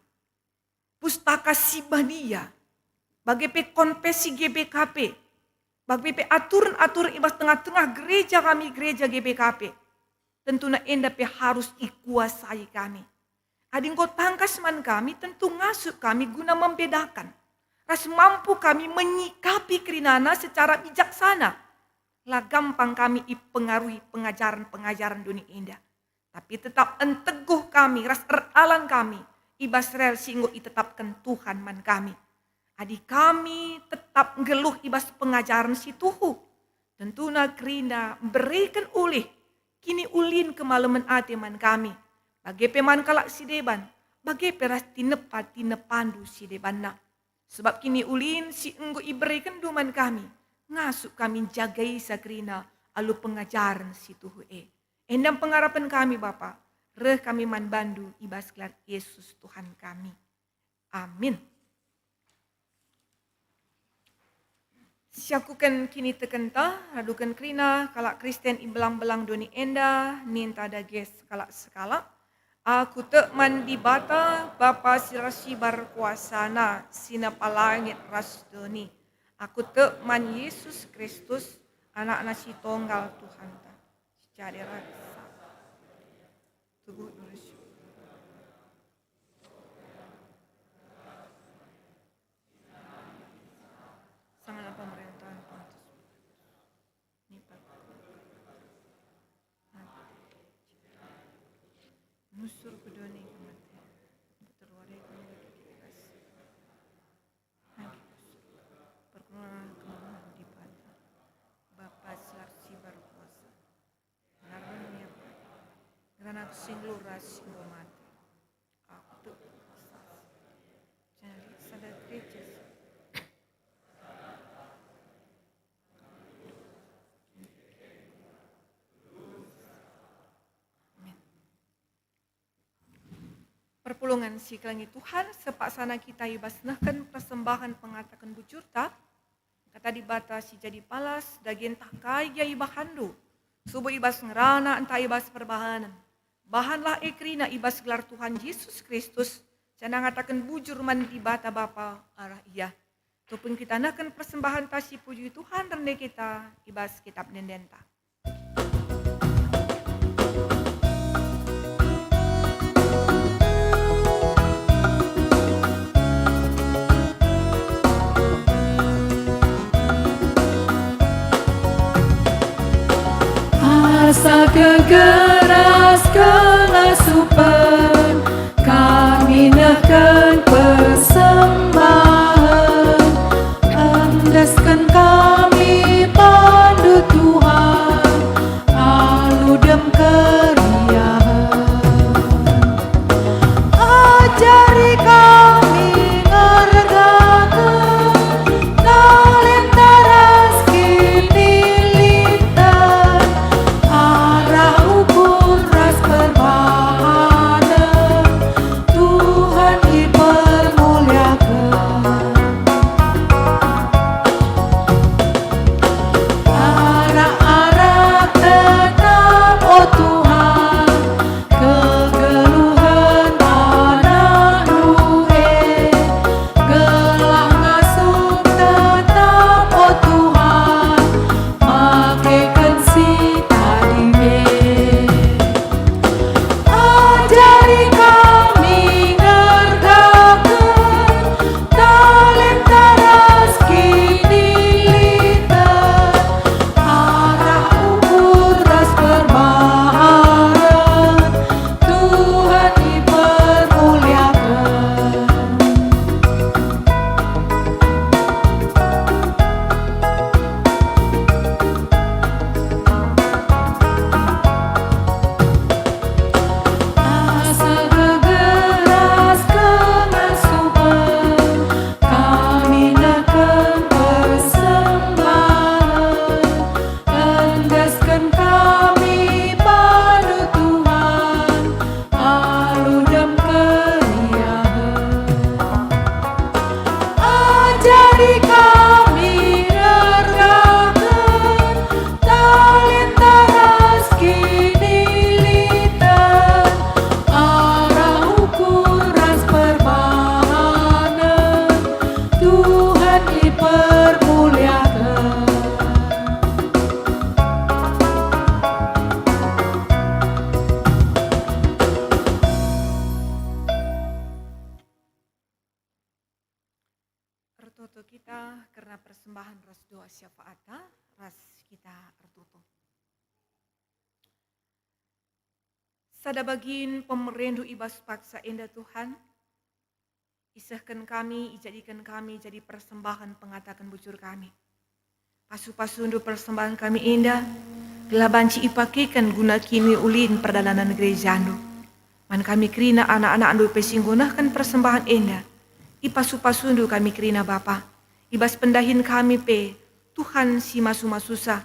Pustaka Si Badia, bage pe konfesi G B K P, bage pe aturen-aturen i bas tengah-tengah gereja kami, gereja G B K P, tentuna enda pe harus ikuasai kami. Adi enggo tangkas man kami, tentu ngasup kami guna membedakan, ras mampu kami menyikapi kerinana secara bijaksana. La gampang kami ipengaruhi pengajaren-pengajaren doni enda. Tapi tetap enteguh kami ras erdalan kami i bas rel si enggo itetapken Tuhan man kami. Adi kami tetap nggeluh i bas pengajaren si tuhu, tentuna kerina mbereken ulih kiniulin kemalemen ate man kami, bage pe man kalak si deban, bage pe ras tinepa-tinepandu si debanna. Sebab kiniulin si enggo iberekenNdu man kami, ngasup kami njagaisa kerina alu pengajaren si tuhu e. Enda me pengarapen kami, Bapa, reh kami man bandu i bas gelar Yesus Tuhan kami. Amin. Siakuken kinitekenta, raduken kerina kalak Kristen i belang-belang doni enda, ninta dage sekalak-sekalak. Aku tek man Dibata, Bapa si ras si bar kuasana, si nepa langit ras doni. Aku tek man Yesus Kristus, Anakna si tonggal Tuhanta. Si jadi raksa. Tubuh urus. Sanga pemerintah Pontius Pilatus. Nusur ku doni kematian. Peterwari ku doni keras. Perkenan kemahan Dibata. Bapa si lar si bar kuasa. Naren niap. Geranak sing luras sing mati. Aku tek. Jadi sada gereja. Amin. Perpulungen si kelengi Tuhan, sepaksana kita i bas nehken persembahen pengataken bujurta, kata Dibata si jadi palas, dage ntah kai gia ibahanndu, subuk i bas ngerana ntah i bas perbahanen, bahanlah e kerina i bas gelar Tuhan Jesus Kristus, janah ngataken bujur man Dibata Bapa arah Ia. Tupung kita nehken persembahenta si puji Tuhan, rende kita i bas kitab ende-endenta. Asa kegeras kengasupen kami nehken persembahen, endesken kami bandu Tuhan, alu dem keriahen. Ajari kami ngergaken talenta ras kiniliten, arah Ras kita ertoto. Sada bagin pemereNdu i bas paksa enda, Tuhan, isehken kami, ijadiken kami jadi persembahen pengataken bujur kami. Pasu-pasuNdu persembahen kami enda, gelah banci ipakeken guna kiniulin perdalanen gerejaNdu. Man kami kerina anak-anakNdu pe si enggo nehken persembahen enda, ipasu-pasuNdu kami kerina Bapa, i bas pendahin kami pe, Tuhan si masu-masusa,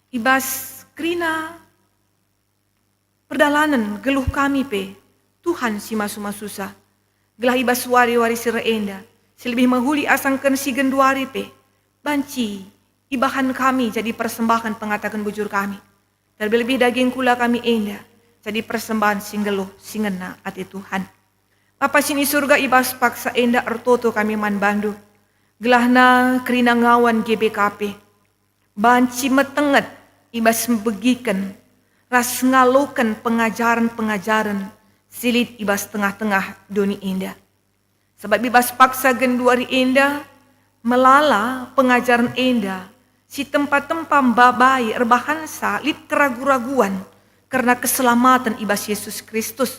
i bas kerina perdalanen geluh kami pe, Tuhan si masu-masusa. Gelah i bas wari-wari si reh enda, si lebih mehuli asangken si genduari pe, banci ibahan kami jadi persembahen pengataken bujur kami. Terlebih-lebih daging kula kami enda, jadi persembahen si nggeluh, si ngena ate Tuhan. Bapa si ni Surga, i bas paksa enda ertoto kami man bandu, gelahna kerina ngawan G B K P banci metenget i bas mbegiken ras ngaloken pengajaren-pengajaren si lit i bas tengah-tengah doni enda. Sabap i bas paksa genduari enda, melala pengajaren enda si tempa-tempa mbabai erbahansa lit keragu-raguan kerna keselamaten i bas Yesus Kristus,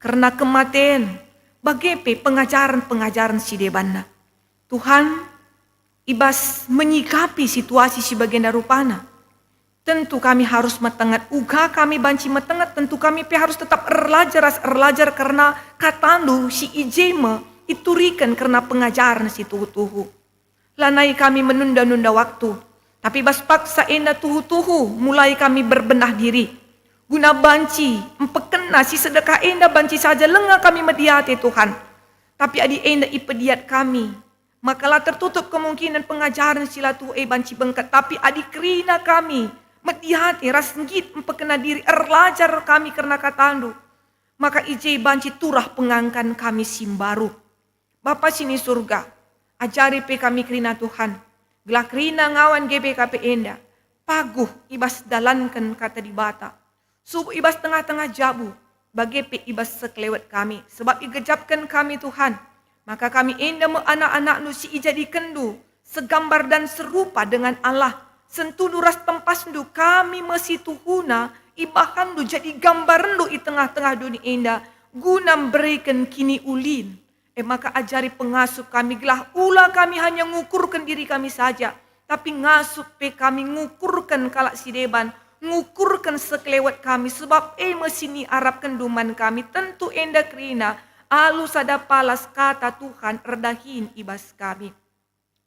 kerna kematen, bage pe pengajaren-pengajaren si debanna. Tuhan, i bas menyikapi situasi si bagenda rupana, tentu kami harus metenget. Uga kami banci metenget, tentu kami pe harus tetap erlajar ras erlajar kerna kataNdu si i je me ituriken kerna pengajaren si tuhu-tuhu. Lanai kami menunda-nunda waktu, tapi bas paksa enda tuhu-tuhu mulai kami berbenah diri, guna banci mpekena si sedekah enda banci saja lenga kami mediate, Tuhan. Tapi adi enda ipediat kami, maka la tertutup kemungkinen pengajaren si la tuhu e banci bengket. Tapi adi kerina kami mediate ras nggit mpekena diri, erlajar kami kerna kataNdu, maka i je banci turah pengangkan kami si mbaru. Bapa si ni Surga, ajari pe kami kerina, Tuhan, gelah kerina ngawan G B K P enda paguh i bas dalanken Kata Dibata, subuk i bas tengah-tengah jabu, bage pe i bas sekelewet kami, sebab igejapken kami, Tuhan, maka kami enda me anak-anakNdu si ijadikenndu segambar dan serupa dengan Allah. SentuNdu ras tempasNdu kami me si tuhuna ibahanndu jadi gambarenndu i tengah-tengah doni enda, guna mbereken kiniulin. E maka ajari pengasup kami, gelah ula kami hanya ngukurken diri kami saja, tapi ngasup pe kami ngukurken kalak si deban, ngukurken sekelewet kami, sebab e me si niarapkenndu man kami. Tentu enda kerina alu sada palas kata Tuhan erdahin i bas kami.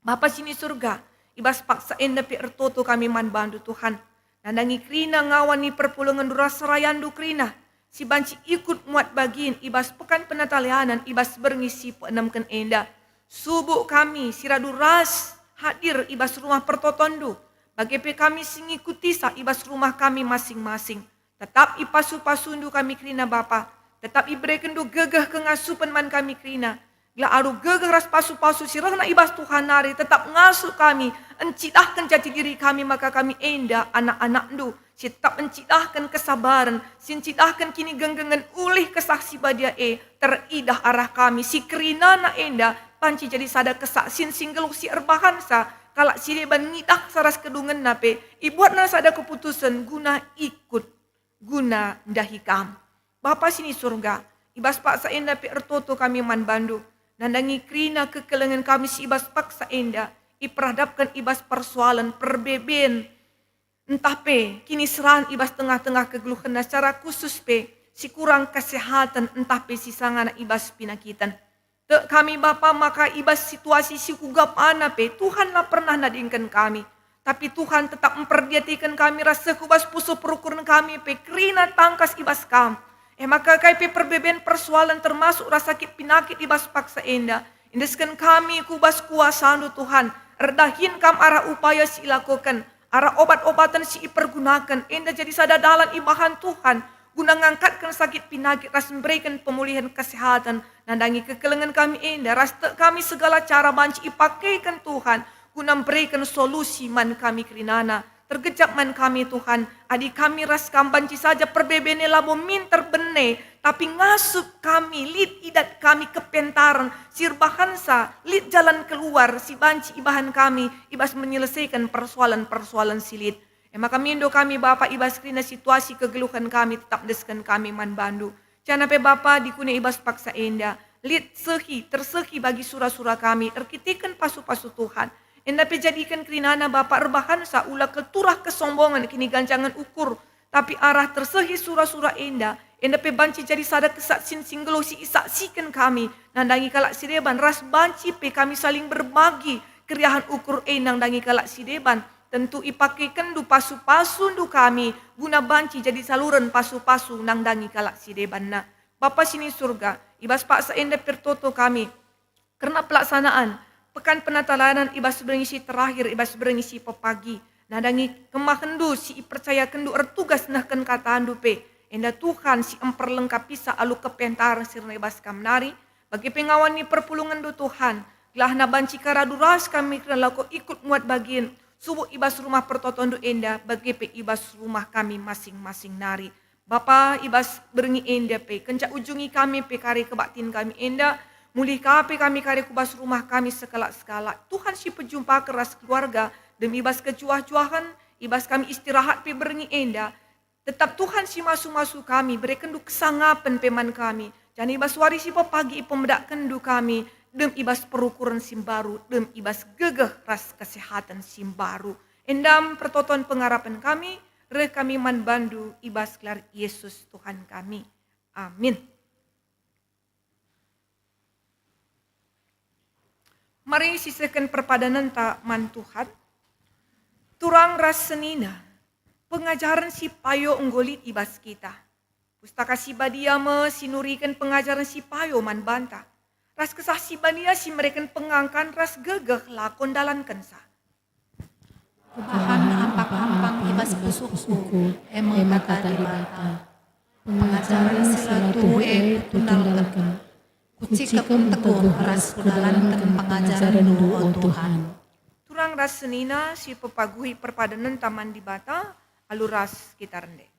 Bapa si ni Surga, i bas paksa enda pe ertoto kami man bandu, Tuhan. Nandangi kerina ngawan ni perpulungenndu ras serayandu kerina, si banci ikut muat bagin i bas Pekan Penatalayanen i bas berngi si peenemken enda. Subuk kami si radu ras hadir i bas rumah pertotonndu, bage pe kami si ngikutisa i bas rumah kami masing-masing. Tetap ipasu-pasundu kami kerina Bapa, tetap iberekenndu gegeh kengasupen man kami kerina. Gelah alu gegeh ras pasu-pasu si rehna i bas Tuhan nari tetap ngasup kami, encidahken jati diri kami maka kami enda anak-anakndu, si tetap encidahken kesabaren, si encidahken kinigenggengen ulih Kesah Si Badia e teridah arah kami, si kerinana enda banci jadi sada kesaksin si nggeluh si erbahansa, kalak si deban ngidahsa ras kedungenna pe ibuatna sada keputusen guna ikut, guna ndahi Kam. Bapa si ni Surga, i bas paksa enda pe ertoto kami man bandu, nandangi kerina kekelengen kami si i bas paksa enda, iperadapken i bas persoalen perbeben, ntah pe kiniseran i bas tengah-tengah kegeluhenna, secara khusus pe si kurang kesehaten ntah pe si sangana i bas penakiten. Tek kami Bapa maka i bas situasi si kuga pana pe Tuhan la pernah nadingken kami. Tapi Tuhan tetap mperdiateken kami ras seh ku bas pusuh perukuren kami pe kerina tangkas i bas Kam. E maka kai pe perbeben persoalen termasuk ras sakit pinakit i bas paksa enda, endesken kami ku bas kuasaNdu Tuhan. Erdahin Kam arah upaya si ilakoken, arah obat-obaten si ipergunaken, enda jadi sada dalan ibahan Tuhan guna ngangkatken sakit pinakit ras mbereken pemulihen kesehatan. Nandangi kekelengen kami enda ras tek kami segala cara banci ipakeken Tuhan guna mbereken solusi man kami kerinana. Ergejap man kami, Tuhan, adi kami ras Kam banci saja perbebene labo minter bene, tapi ngasup kami, lit idat kami kepentaren si erbahanca, lit jalan keluar si banci ibahan kami i bas menyelesaiken persoalan-persoalan si lit. E maka mindo kami, Bapa, i bas kerina situasi kegeluhen kami, tetap endesken kami man bandu. Janah pe, Bapa, dikune i bas paksa enda, lit sehi, tersehi bagi sura-sura kami, erkiteken pasu-pasu Tuhan. Enda pe jadiken kerinana, Bapa, erbahansa ula keturah kesombongen, kiniganjangen ukur, tapi arah tersehi sura-sura enda, enda pe banci jadi sada kesaksin si nggeluh si isaksiken kami, nandangi kalak si deban, ras banci pe kami saling berbagi keriahen ukur e nandangi kalak si deban. Tentu ipakekenndu pasu-pasundu kami guna banci jadi saluren pasu-pasu nandangi kalak si debanna. Bapa si ni Surga, i bas paksa enda pertoto kami kerna pelaksanaan Pekan Penatalayanan i bas berngi si terakhir, i bas berngi si pepagi. Nandangi kemahenndu si ipercayakenndu ertugas nehken katandu pe, enda Tuhan si mperlengkapisa alu kepentaren si erna i bas Kam nari, bage pe ngawan ni perpulungenndu, Tuhan, gelahna banci ka radu ras kami kerna lako ikut muat bagin, subuk i bas rumah pertotondu enda, bage pe i bas rumah kami masing-masing nari. Bapa, i bas berngi enda pe, kenca ujungi kami pe kari kebaktin kami enda, mulih ka pe kami kari ku bas rumah kami sekalak-sekalak. Tuhan si pejumpaken ras keluarga, dem i bas kejuah-juahen, i bas kami istirahat pe berngi enda, tetap Tuhan si masu-masu kami, berekenndu kesangapen pe man kami. Janah i bas wari si pepagi ipemedakkenndu kami, dem i bas perukuren si mbaru, dem i bas gegeh ras kesehaten si mbaru. Endam pertoton pengarapen kami, reh kami man bandu i bas gelar Yesus Tuhan kami. Amin. Mari sisehken perpadanenta man Tuhan. Turang ras senina, pengajaren si payo enggo lit i bas kita. Pustaka Si Badia me si nuriken pengajaren si payo man banta, ras Kesah Si Badia si mereken pengangkan ras gegeh lako ndalankensa. Kubahan ampang-ampang i bas pusuhku, e me kata Dibata. Pengajaren si la tuhu e kutundalken. Kucikep nteguh ras kudalanken pengajarenndu, o Tuhan. Turang ras senina si pepaguhi perpadanenta man Dibata, alu ras kita rende.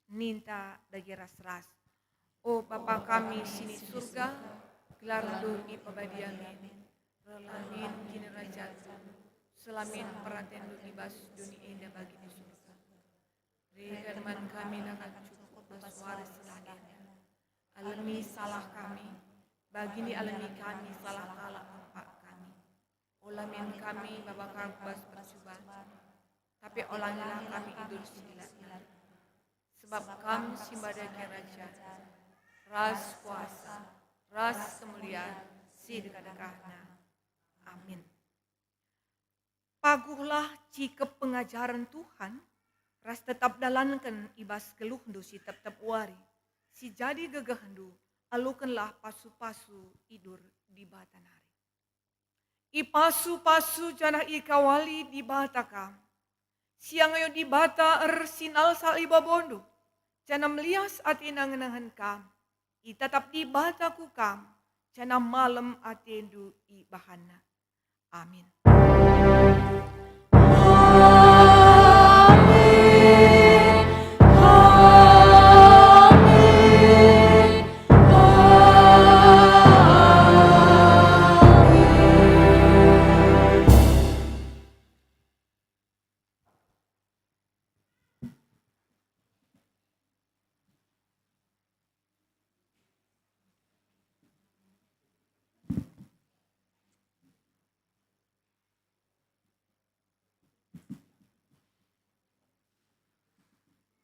ninta dage ras-ras. O Bapa kami si i Surga, gelarNdu ipabadiaken, reh la min kinirajanNdu, seh la min peratenNdu i bas doni enda bagi i Surga. Beriken man kami nakan cukup bas wari si enda. Alemi salah kami, bagi nialemi kami salah kalak kempak kami. Ola min kami baba kam ku bas percuban, tapi olangilah kami i bas si la-la. Sebab Kam si mada kinirajan, ras kuasa, ras kemulian si dekah-dekahna. Amin. Paguhlah cikep pengajaren Tuhan, ras tetap dalanken i bas geluhndu si tep-tep wari. Si jadi gegehndu, alokenlah pasu-pasu idur Dibata nari. Ipasu-pasu janah ikawali Dibata kam. Siangayo Dibata ersinalsal i babondu, janah melias ateNa ngenehen kam. Itatap Dibata ku kam, janah malem atendu ibahanNa. Amin.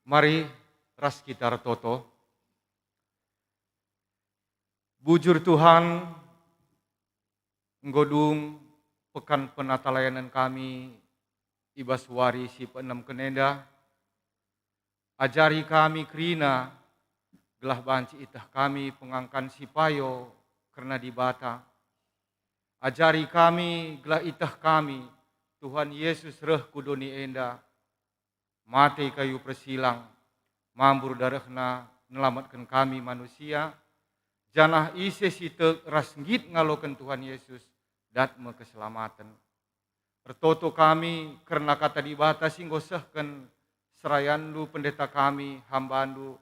Mari ras kita ertoto. Bujur Tuhan, enggo dung pekan penatalayanen kami i bas wari si peenemken enda. Ajari kami kerina, gelah banci ieteh kami pengangkan si payo kerna Dibata. Ajari kami gelah ieteh kami Tuhan Yesus reh ku doni enda, mate i kayu persilang, mambur darehNa nelamatken kami manusia, janah ise si tek ras nggit ngaloken Tuhan Yesus, dat me keselamaten. Ertoto kami kerna Kata Dibata si enggo sehken serayanNdu, Pendeta kami, hambaNdu.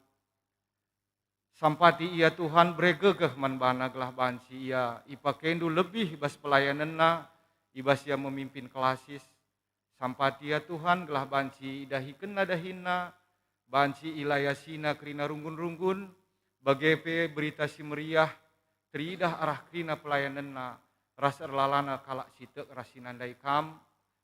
Sampati ia, Tuhan, bere gegeh man bana gelah banci ia ipakeNdu lebih bas pelayanenna, i bas ia memimpin klasis. Sampati ia, Tuhan, gelah banci idahikenna dahinna, banci ilayasina kerina runggun-runggun, bage pe Berita Si Meriah teridah arah kerina pelayanenna ras erlalana kalak si tek ras si nandai Kam.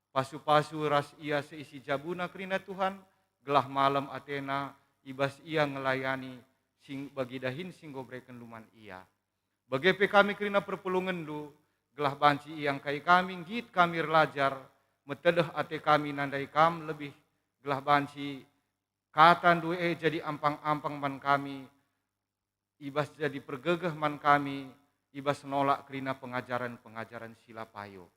Pasu-pasu ras ia seisi jabuna kerina, Tuhan, gelah malem atena i bas ia ngelayani sing bagi dahin si enggo berekenNdu man ia. Bage pe kami kerina perpulungenNdu, gelah banci iangkai kami, nggit kami erlajar, metedeh ate kami nandai Kam lebih, gelah banci KataNdu e jadi ampang-ampang man kami, i bas jadi pergegeh man kami, i bas nolak kerina pengajaren-pengajaren si la payo.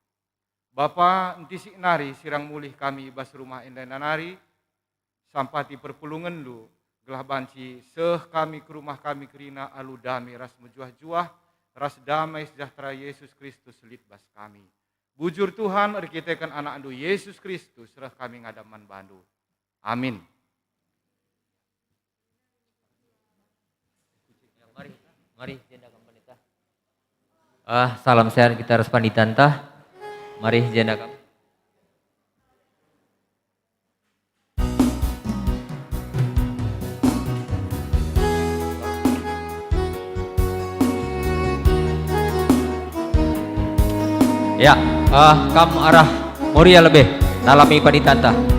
Bapa, ntisik nari sirang mulih kami i bas rumah enda nari, sampati perpulungenNdu, gelah banci seh kami ku rumah kami kerina alu dame ras mejuah-juah, ras damai sejahtera Yesus Kristus lit bas kami. Bujur Tuhan, erkiteken AnakNdu Yesus Kristus, reh kami ngadap man baNdu. Amin. Mari, mari, jenda kam, Pendeta. Ah, salam sehat kita ras panditanta. Mari, jenda kam. Ya, ah, kam arah Moria lebe, nalami panditanta.